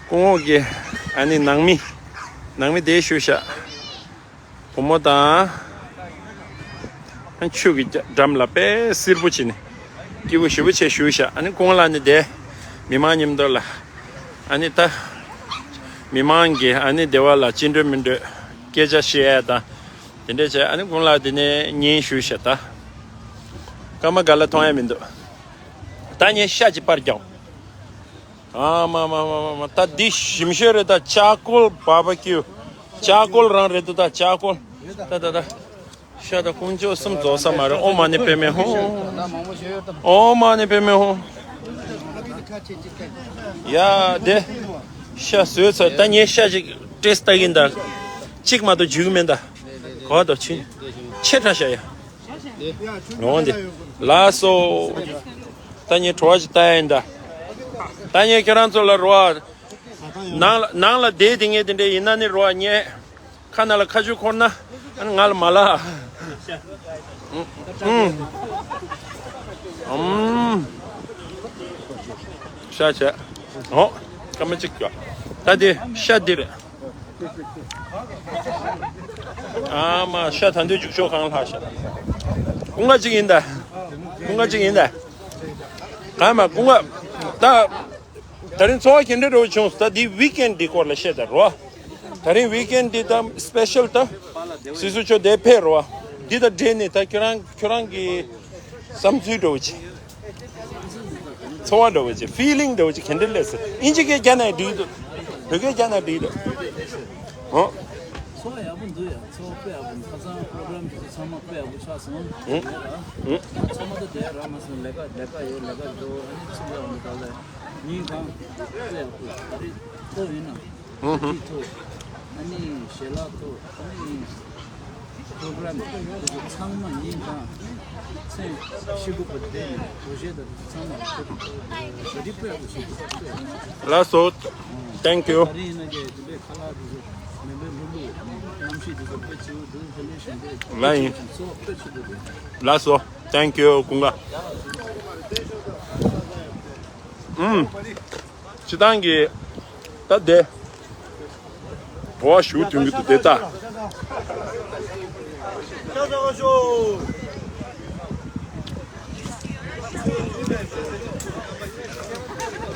སྐུ་ངོ་གི། ཨ་ནི་ནང་མི། ནང་མི་དེ་ཞུ་ཤག་བུ་མོ་དང་། ཆུ་གི་འགྲམ་ལ་དཔེ་བསིལ་པོ་བྱས་ནས། སྐྱིད་པོ་ཞེ་པོ་བྱས་བཞུགས་ཤག་ཨ་ནི་ཁོང་ལ་ནི་བསྡད། མི་མང་མཉམ་དུ་ལ། ཨ་ནི་ད། མི་མང་གི་ཨ་ནི་སྡེ་བ་ལ་ཅི་འདྲ་མི་འདྲ་སྐད་ཆ་བཤད་ཡ་དང་། དེ་འདྲ་བྱས་ཨ་ནི་ཁོང་ལ་དེ་ནས་ཉན་བཞུགས་ཤག་ད། སྐར་མ་ག་ལ་མཐོང་ཡ་མི་འདུག་ད་ངས་ཤ་ཅིག་པར་རྒྱག་ཨ་མ་མ་མ་མ་མ། ད་འདི་ཞིམ་ཤོས་རེད་ད། ཅ་ཀོལ་བ་བ་ཀིའུ། ཅ་ཀོལ་རང་རེད་འདུག་ད་ཅ་ཀོལ། ད་ད་ད། ཤ་ད་དཀོན་མཆོག་གསུམ་རྫོགས་ས་མ་རེད། ཨོཾ་མ་ཎི་པདྨེ་ཧཱུྃ། ཨོཾ་མ་ཎི་པདྨེ་ཧཱུྃ། ཡ་དེ། ཤ་བཟོས་ཚར། ད་ངས་ཤ་ཅིག་ཏེས་ལྟ་གིན་ད། གཅིག་མ་གཏོགས་འཇུ་གི་མིན་ད། གོ་ད་ཕྱིན། ཆེ་ཕྲ་ཤ་ཡ། འོང་འདི། ལགས་སོ། ད་ངས་བྲོ་བ་ཞིག་བཏང་ཡིན་ད། ད་ངས་ཁྱེད་རང་ཚོ་ལ་རོ། ནང་ལ་ནང་ལ་བསྡད་དེ་ངས་དེ་འདྲ་ཡིན་ན་ནི་རོ་ངས། ཁ་ནང་ལ་ཁ་ཆུ་འཁོར་ན། ཨ་ནི་ང་ལ་མ་ལ། ཨུམ། ཨུམ། ཤ་བྱས། འོ། སྐར་མ་གཅིག་ག་ད་དེ་ཤ་འདི་རེད། ཨ་མ་ཤ་ད་འདོད་རྒྱུག་ཤོག་གང་ལྷག་ཤ། ཀུན་དགའ་གཅིག་ཡིན་ད། ཀུན་དགའ་གཅིག་ཡིན་ད། གང་མ་ཀུན་དགའ་ད། ད་རིང་འཚོ་བ་ག་འདྲ་འདྲ་བོ་བྱུང་སོང་། ད་འདི་ཝིག་ཨེན་འདི་སྐོར་ལ་བཤད་ད་རོ། ད་རིང་ཝིག་ཨེན་འདི་ད་སི་པེ་ཤལ་ད། སི་སུ་ཆོ་དེ་ཕེབས་རོ། འདི་ད་འདྲེ་ནི་ད་ཁྱོད་རང་ཁྱོད་རང་གི་བསམ་ཚུལ་འདྲ་བོ་ཅིག་འཚོ་བ་འདྲ་བོ་ཅིག་ཕི་ལིང་འདྲ་བོ་ཅིག་ག་འདྲ་སླེབས་སོང་། ཨིན་ཇི་སྐད་རྒྱག་ན་འགྲིག་འདུག་བོད་སྐད་རྒྱག་ན་འགྲིག་འདུག་ཨོ། འཚོ་བ་ཡག་པོ་འདུག་ཡ། འཚོ་བ་དཔེ་ཡག་པོ་འདུག་ཁ་སང་པོ་རོ་གྷ་རམ་དེ་ཚོ་ཚང་མ་དཔེ་ཡག་པོ་ཆགས་སོང་། ཨུ། ཨུ། ཚང་མ་ད་དེ་རག་མ་སོང་། ལས་ཀ་ལས་ཀ་ཡོད། ལས་ཀ་འགྲོ། ཨ་ནི་ཚུར་ལ་འོང་དུས་ད་ལས་ཉིན་གང་དཔེ་ཡག་པོ་ད་རེས་ཐོབ་ཡིན་ན། ཨུ་ཧུ། ཅི་ཐོབ། ཨ་ནི་ཞལ་ལག་ཐོབ། ཨ་ནི་པོ་རོ་གྷ་རམ་དེ་ཚོ་ཚང་མ་ཉིན་གང་། ལགས་སོ། Thank you. ལགས་ཡིན། ལགས་སོ། Thank you. ཀུན་དགའ། ཨུམ། སྤྱི་བཏང་གི་ད་དེ། འོ་ཞུ་དུས་གི་དུ་དེ་ད།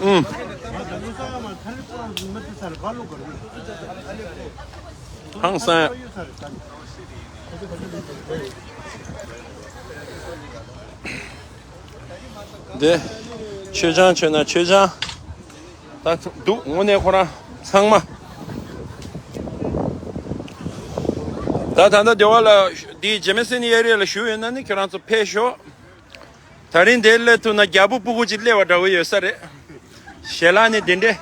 ཨུམ། ཧང་སང་། དེ། མཆོད་ཆང་མཆོད་ན་མཆོད་ཆང་། ད་འདུག་དངོས་གནས་ཁོ་རང་ཚང་མ། ད་ད་ལྟ་སྡེ་བ་ལ་འདིའི་ཇེ་མེ་སན་ཨེ་རི་ཡ་ལ་བཞུགས་ཡོད་ན་ནི་ཁྱེད་རང་ཚོ་ཕེབས་ཤོག་ད་རིང་འདིར་སླེབས་ཐུབ་ན་རྒྱལ་པོ་སྤུ་གུ་ཅིག་སླེབས་པ་འདྲ་བོ་ཡོད་ས་རེད། ཞལ་ལག་ནི་དེ་འདྲས།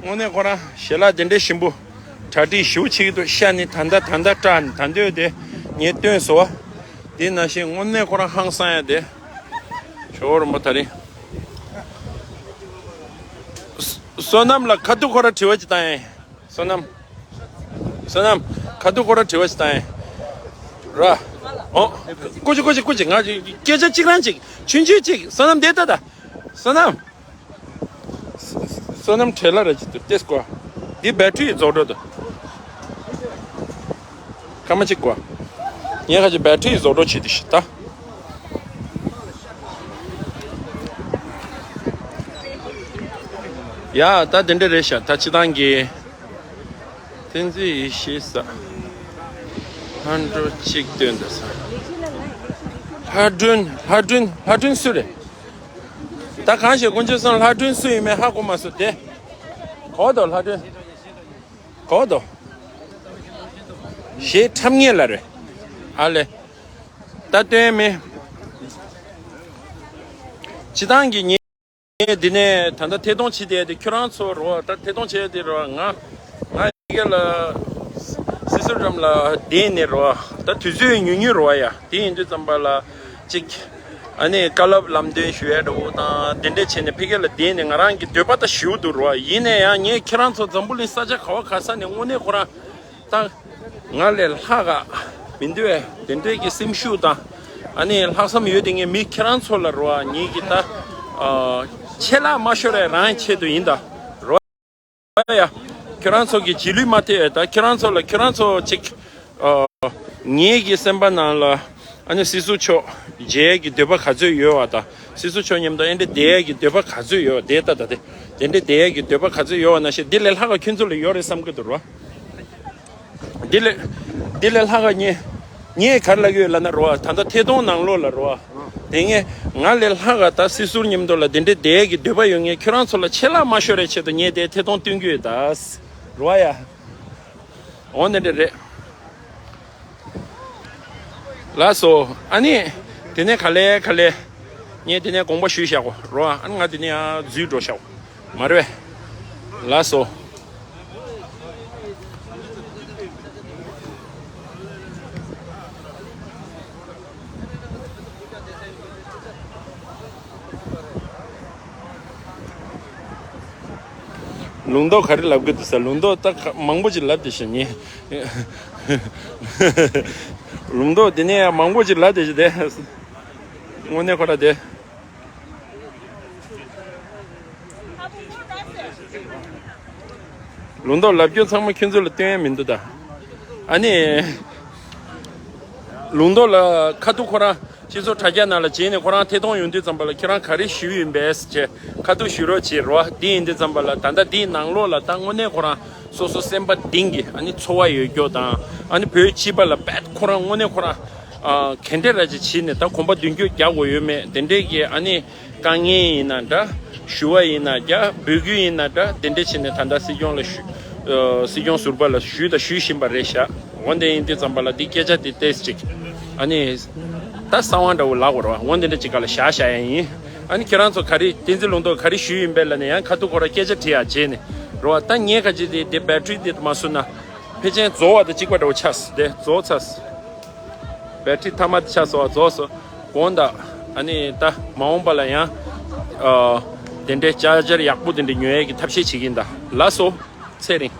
དངོས་གནས་ཁོ་རང་ཞལ་ལག་དེ་འདྲས་ཞིམ་པོ། གྲ་སྒྲིག་ཞིབ་ཆེ་གི་འདུག་ཤ་ནི་ད་ལྟ་ད་ལྟ་སྐྲག་ནི་ད་འདོད་དེ་ངས་སྟོན་སོ། དེ་ནང་བཞིན་དངོས་གནས་ཁོ་རང་ཧང་སང་ཡ་དེ། ཇོ་བོ་རིན་པོ་ད་རིང་། བསོད་ནམས་ལ་ཁ་ཐུག་ཁོ་ར་དྲི་བ་ཅིག་བཏང་ཡིན། བསོད་ནམས། བསོད་ནམས། ཁ་ཐུག་ཁོ་ར་དྲི་བ་ཅིག་བཏང་ཡིན། ར། ཨོ། ཀུ་ཅི་ཀུ་ཅི་ཀུ་ཅི། ང་སྐད་ཆ་གཅིག་རང་གཅིག་ཆུང་ཆུང་གཅིག་བསོད་ནམས་འདི་ལྟ་ད། བསོད་ནམས། བསོད་ནམས་བྲེལ་ལ་ར་ཅིག་ཏུ་ཏེས་ཀོ། འདི་བེ་ཊི་རི་རྫོགས་འགྲོ་འདུག་སྐར་མ་གཅིག་གོ། ངས་ཁ་ཅིག་བེ་ཊི་རི་རྫོགས་འགྲོ་བྱེད་དུ་ཤི་ད། ཡ་ད་དེ་འདྲ་རེད་ཤག་ད་སྤྱི་བཏང་གི། བསྟན་འཛིན་ཡེ་ཤེས་ས། ལྷ་འགྲོ་གཅིག་སྟོན་ད་ས། ལྷ་སྒྲོན་ལྷ་སྒྲོན་ལྷ་སྒྲོན་སུ་རེད། ད་གང་ཞིག་དཀོན་མཆོག་གསུམ་ལྷ་སྒྲོན་སུ་ཡིན་མིན་ཧ་གོ་མ་སོང་སྟེ། གོ་དོ་ལྷ་སྒྲོན། གོ་དོ། ཞེས་ཁྲབ་ངེས་ལ་རེད། ཨ་ལེ། ད་སྟོན་མེད། སྤྱི་བཏང་གི་ངས་འདི་ནས་ད་ལྟ་ཐད་གཏོང་བྱེད་བསྡད་དེ་ཁྱོད་རང་ཚོ་རོ་ད་ཐད་གཏོང་བྱས་དེ་རོ་ང་ང་ཡི་གེ་ལ་སི་སུ་རམ་ལ་བསྡད་ནས་རོ་ད་དུས་ཚོད་ཉུང་ཉུང་རོ་ཡ་དེ་ཡིན་དུས་ཙམ་པ་ལ་ཅིག་ཨ་ནི་བཀའ་སློབ་ལམ་སྟོན་ཞུ་ཡ་འདྲ་བོ་དང་དེ་འདྲས་བྱས་ནས་ཕ་གི་ལ་བསྡད་ནས་ང་རང་གི་འདོད་པ་ད་ཞིའུ་འདུག་རོ། ཡིན་ན་ཡང་ངས་ཁྱེད་རང་ཚོ་འཛམ་བུ་གླིང་ས་ཆ་ག་བ་ག་ས་ནས་དངོས་གནས་ཁོ་རང་ད་ང་ལས་ལྷག་ག་མི་འདོད་དེ་འདྲས་ཀྱི་སེམས་ཤུགས་དང་ཨ་ནི་ལྷག་བསམ་ཡོད་དེ་ངས་མི་ཁྱེད་རང་ཚོ་ལ་རོ་ངེད་ཀྱི་ད་ཆད་ལྷག་མ་ཤོར་བའི་རང་ཆེད་དུ་ཡིན་ད་རོ། ཡ། ཁྱོད་རང་ཚོ་གི་རྗེས་ལུས་མ་ཐེབས་ད་ཁྱོད་རང་ཚོ་ལ་ཁྱོད་རང་ཚོ་ཅིག་ཨ། ངེད་ཀྱི་སེམས་པ་ནང་ལ་ཨ་ནི་སྲིད་ཟུར་མཆོག་མཇལ་གྱི་འདོད་པ་ག་ཚོད་ཡོད་བ་དང་སྲིད་ཟུར་མཆོག་མཉམ་དུ་ཨེ་འདྲ་བསྡད་ཀྱི་འདོད་པ་ག་ཚོད་ཡོད་བ་དེ་ལྟ་ད་དེ་དེ་འདྲ་བསྡད་ཀྱི་འདོད་པ་ག་ཚོད་ཡོད་བ་ན་ཞེས་འདི་ལས་ལྷག་ག་ཁྱོད་ཚོ་ལ་ཡོད་རེད་བསམ་གི་འདུག་རོ། འདི་ལས་འདི་ལས་ལྷག་ག་ངེད་ངས་ག་རེ་ལབ་ཀྱི་ཡོད་ལབ་ན་རོ་ད་ལྟ་ཐད་གཏོང་ནང་ལོགས་ལ་རོ། དེ་ངས་ང་ལས་ལྷག་ག་ད་སྲིད་ཟུར་མཉམ་དུ་ལ་དེ་འདྲའི་བསྡད་ཀྱི་འདོད་པ་ཡོད་ངས་ཁྱོད་རང་ཚོ་ལ་ཆད་ལྷག་མ་ཤོར་བའི་ཆེད་དུ་ངས་དེ་ཐད་གཏོང་སྟོན་གྱི་ཡོད་ད། རོ་ཡ། འོ་འདི་འདྲ་རེད། ལགས་སོ། ཨ་ནི། དེ་ནས་ག་ལེ་ག་ལེ། ངས་དེ་ནས་དགོངས་པ་ཞུས་བཞག་གོ་རོ། ཨ་ནི་ང་དེ་ནས་ཡང་འཛུལ་འགྲོ་བཞག་གོ་མ་རེད། ལགས་སོ། ལུང་རྟོགས་ག་རེ་ལབ་གི་འདུག་ཟེར། ལུང་རྟོགས་ད་ག་མང་པོ་ཅིག་ལབ་བསྡད་ཤག་ངས། ལུང་རྟོགས་དེ་ནས་ཡང་མང་པོ་ཅིག་ལབ་བསྡད་ཤག་དེ། དངོས་གནས་ཁོ་ར་དེ། ལུང་རྟོགས་ལབ་རྒྱུ་ཚང་མ་ཁྱོད་ཚོ་ལ་སྟོན་ཡ་མི་འདུག་ད། ཨ་ནི། ལུང་རྟོགས་ལ་ཁ་ཐུག་ཁོ་རང་སྤྱི་ཚོགས་དྲ་རྒྱ་ནང་ལ་བྱས་ནས་ཁོ་རང་ཐད་གཏོང་ཡོང་དུས་ཙམ་པ་ལ་ཁྱེད་རང་ག་རེ་ཞུས་ཡིན་པས་ཟེར་ཁ་ཐུག་ཞུ་རོགས་བྱེད་རོགས། དེ་ཡིན་དུས་ཙམ་པ་ལ་ད་ལྟ་དེའི་ནང་ལོགས་ལ་ད་དངོས་གནས་ཁོ་རང་སོ་སོ་སེམས་པ་གཏིང་གི་ཨ་ནི་ཚོར་བ་ཡོད་རྒྱུ་དང་ཨ་ནི་བོད་སྤྱི་པ་ལ་དཔེ་ཁོ་རང་དངོས་གནས་ཁོ་རང་ཨ་ག་འདྲ་ར་ཅིག་བྱས་ནས་ད་གོམ་པ་མདུན་སྐྱོད་རྒྱག་དགོས་ཡོད་མེད་དེ་འདྲས་ཀྱི་ཨ་ནི། དཀའ་ངལ་ཡིན་ན་འདྲ། ཞུ་བ་ཡིན་ན་འདྲ། འབོད་སྐུལ་ཡིན་ན་འདྲ། དེ་འདྲ་བྱས་ནས་ད་ལྟ་སྲིད་སྐྱོང་ལ་ཞུ། ཨ། སྲིད་སྐྱོང་ཟུར་པ་ལ་ཞུས་དང་ཞུ་བཞིན་པ་རེད་ཤག་འོ་འདི་ཡིན་དུས་ཙམ་པ་ལ་འདི་སྐད་ཆ་འདི་ཏོག་ཙམ་ཅིག་ཨ་ནི། ད་གསང་བ་འདྲ་བོ་ལབ་དགོས་རེད་བ། འོ་འདི་འདྲ་ཅིག་སྒང་ལ་བཞག་བཞག་ཡ་ཡིན། ཨ་ནི་ཁྱེད་རང་ཚོ་ག་རེ་བསྟན་འཛིན་ལུང་རྟོགས་ག་རེ་ཞུས་ཡིན་པས་ལབ་ན་ཡང་ཁ་ཐུག་ཁོ་ར་སྐད་ཆ་དྲི་ཡ་བྱས་ནས་རེད་བ། ད་ངས་ག་ཅི་དེ་དེ་བེ་ཊི་རི་དེ་མ་བཟོས་ན་ཕལ་ཆེར་རྫོགས་པ་དང་གཅིག་པ་འདྲ་བོ་ཆགས་སོང་། དེ་རྫོགས་ཚར་སོང་། བེ་ཊི་རི་མཐའ་མ་དེ་ཆགས་སོང་བ། རྫོགས་སོང་། དགོངས་དག་ཨ་ནི་ད་མ་འོངས་པ་ལ་ཡང་ཨ་དེ་འདྲའི་ཅར་ཇར་ཡག་པོ་དེ་འདྲ་ཉོ་ཡས་ཀྱི་ཐབས་ཤེས་བྱེད་ཀྱིན་གདའ། ལགས་སོ། ཚེ་རིང་།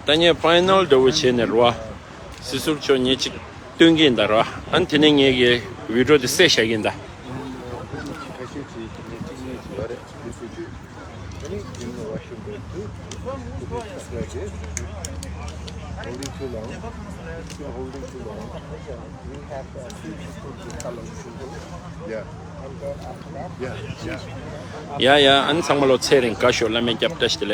ད་ངས་ཕའི་ནལ་འདྲ་བོ་བྱས་ནས་རོ། སྲིད་ཟུར་མཆོག་ཉིད་ཅིག་སྟོན་གྱིན་གདའ་རོ། ཨ་ནི་དེ་ནས་ངས་ཀྱི་བི་ཌིའོ་དེ་བསད་བཞག་གིན་གདའ། ཡ་ཡ། ཨ་ནི་ཚང་མ་ལོ་ཚེ་རིང་། དགའ་ཤོག་བླ་མའི་སྐྱབས། བཀྲ་ཤིས་བདེ་ལེགས།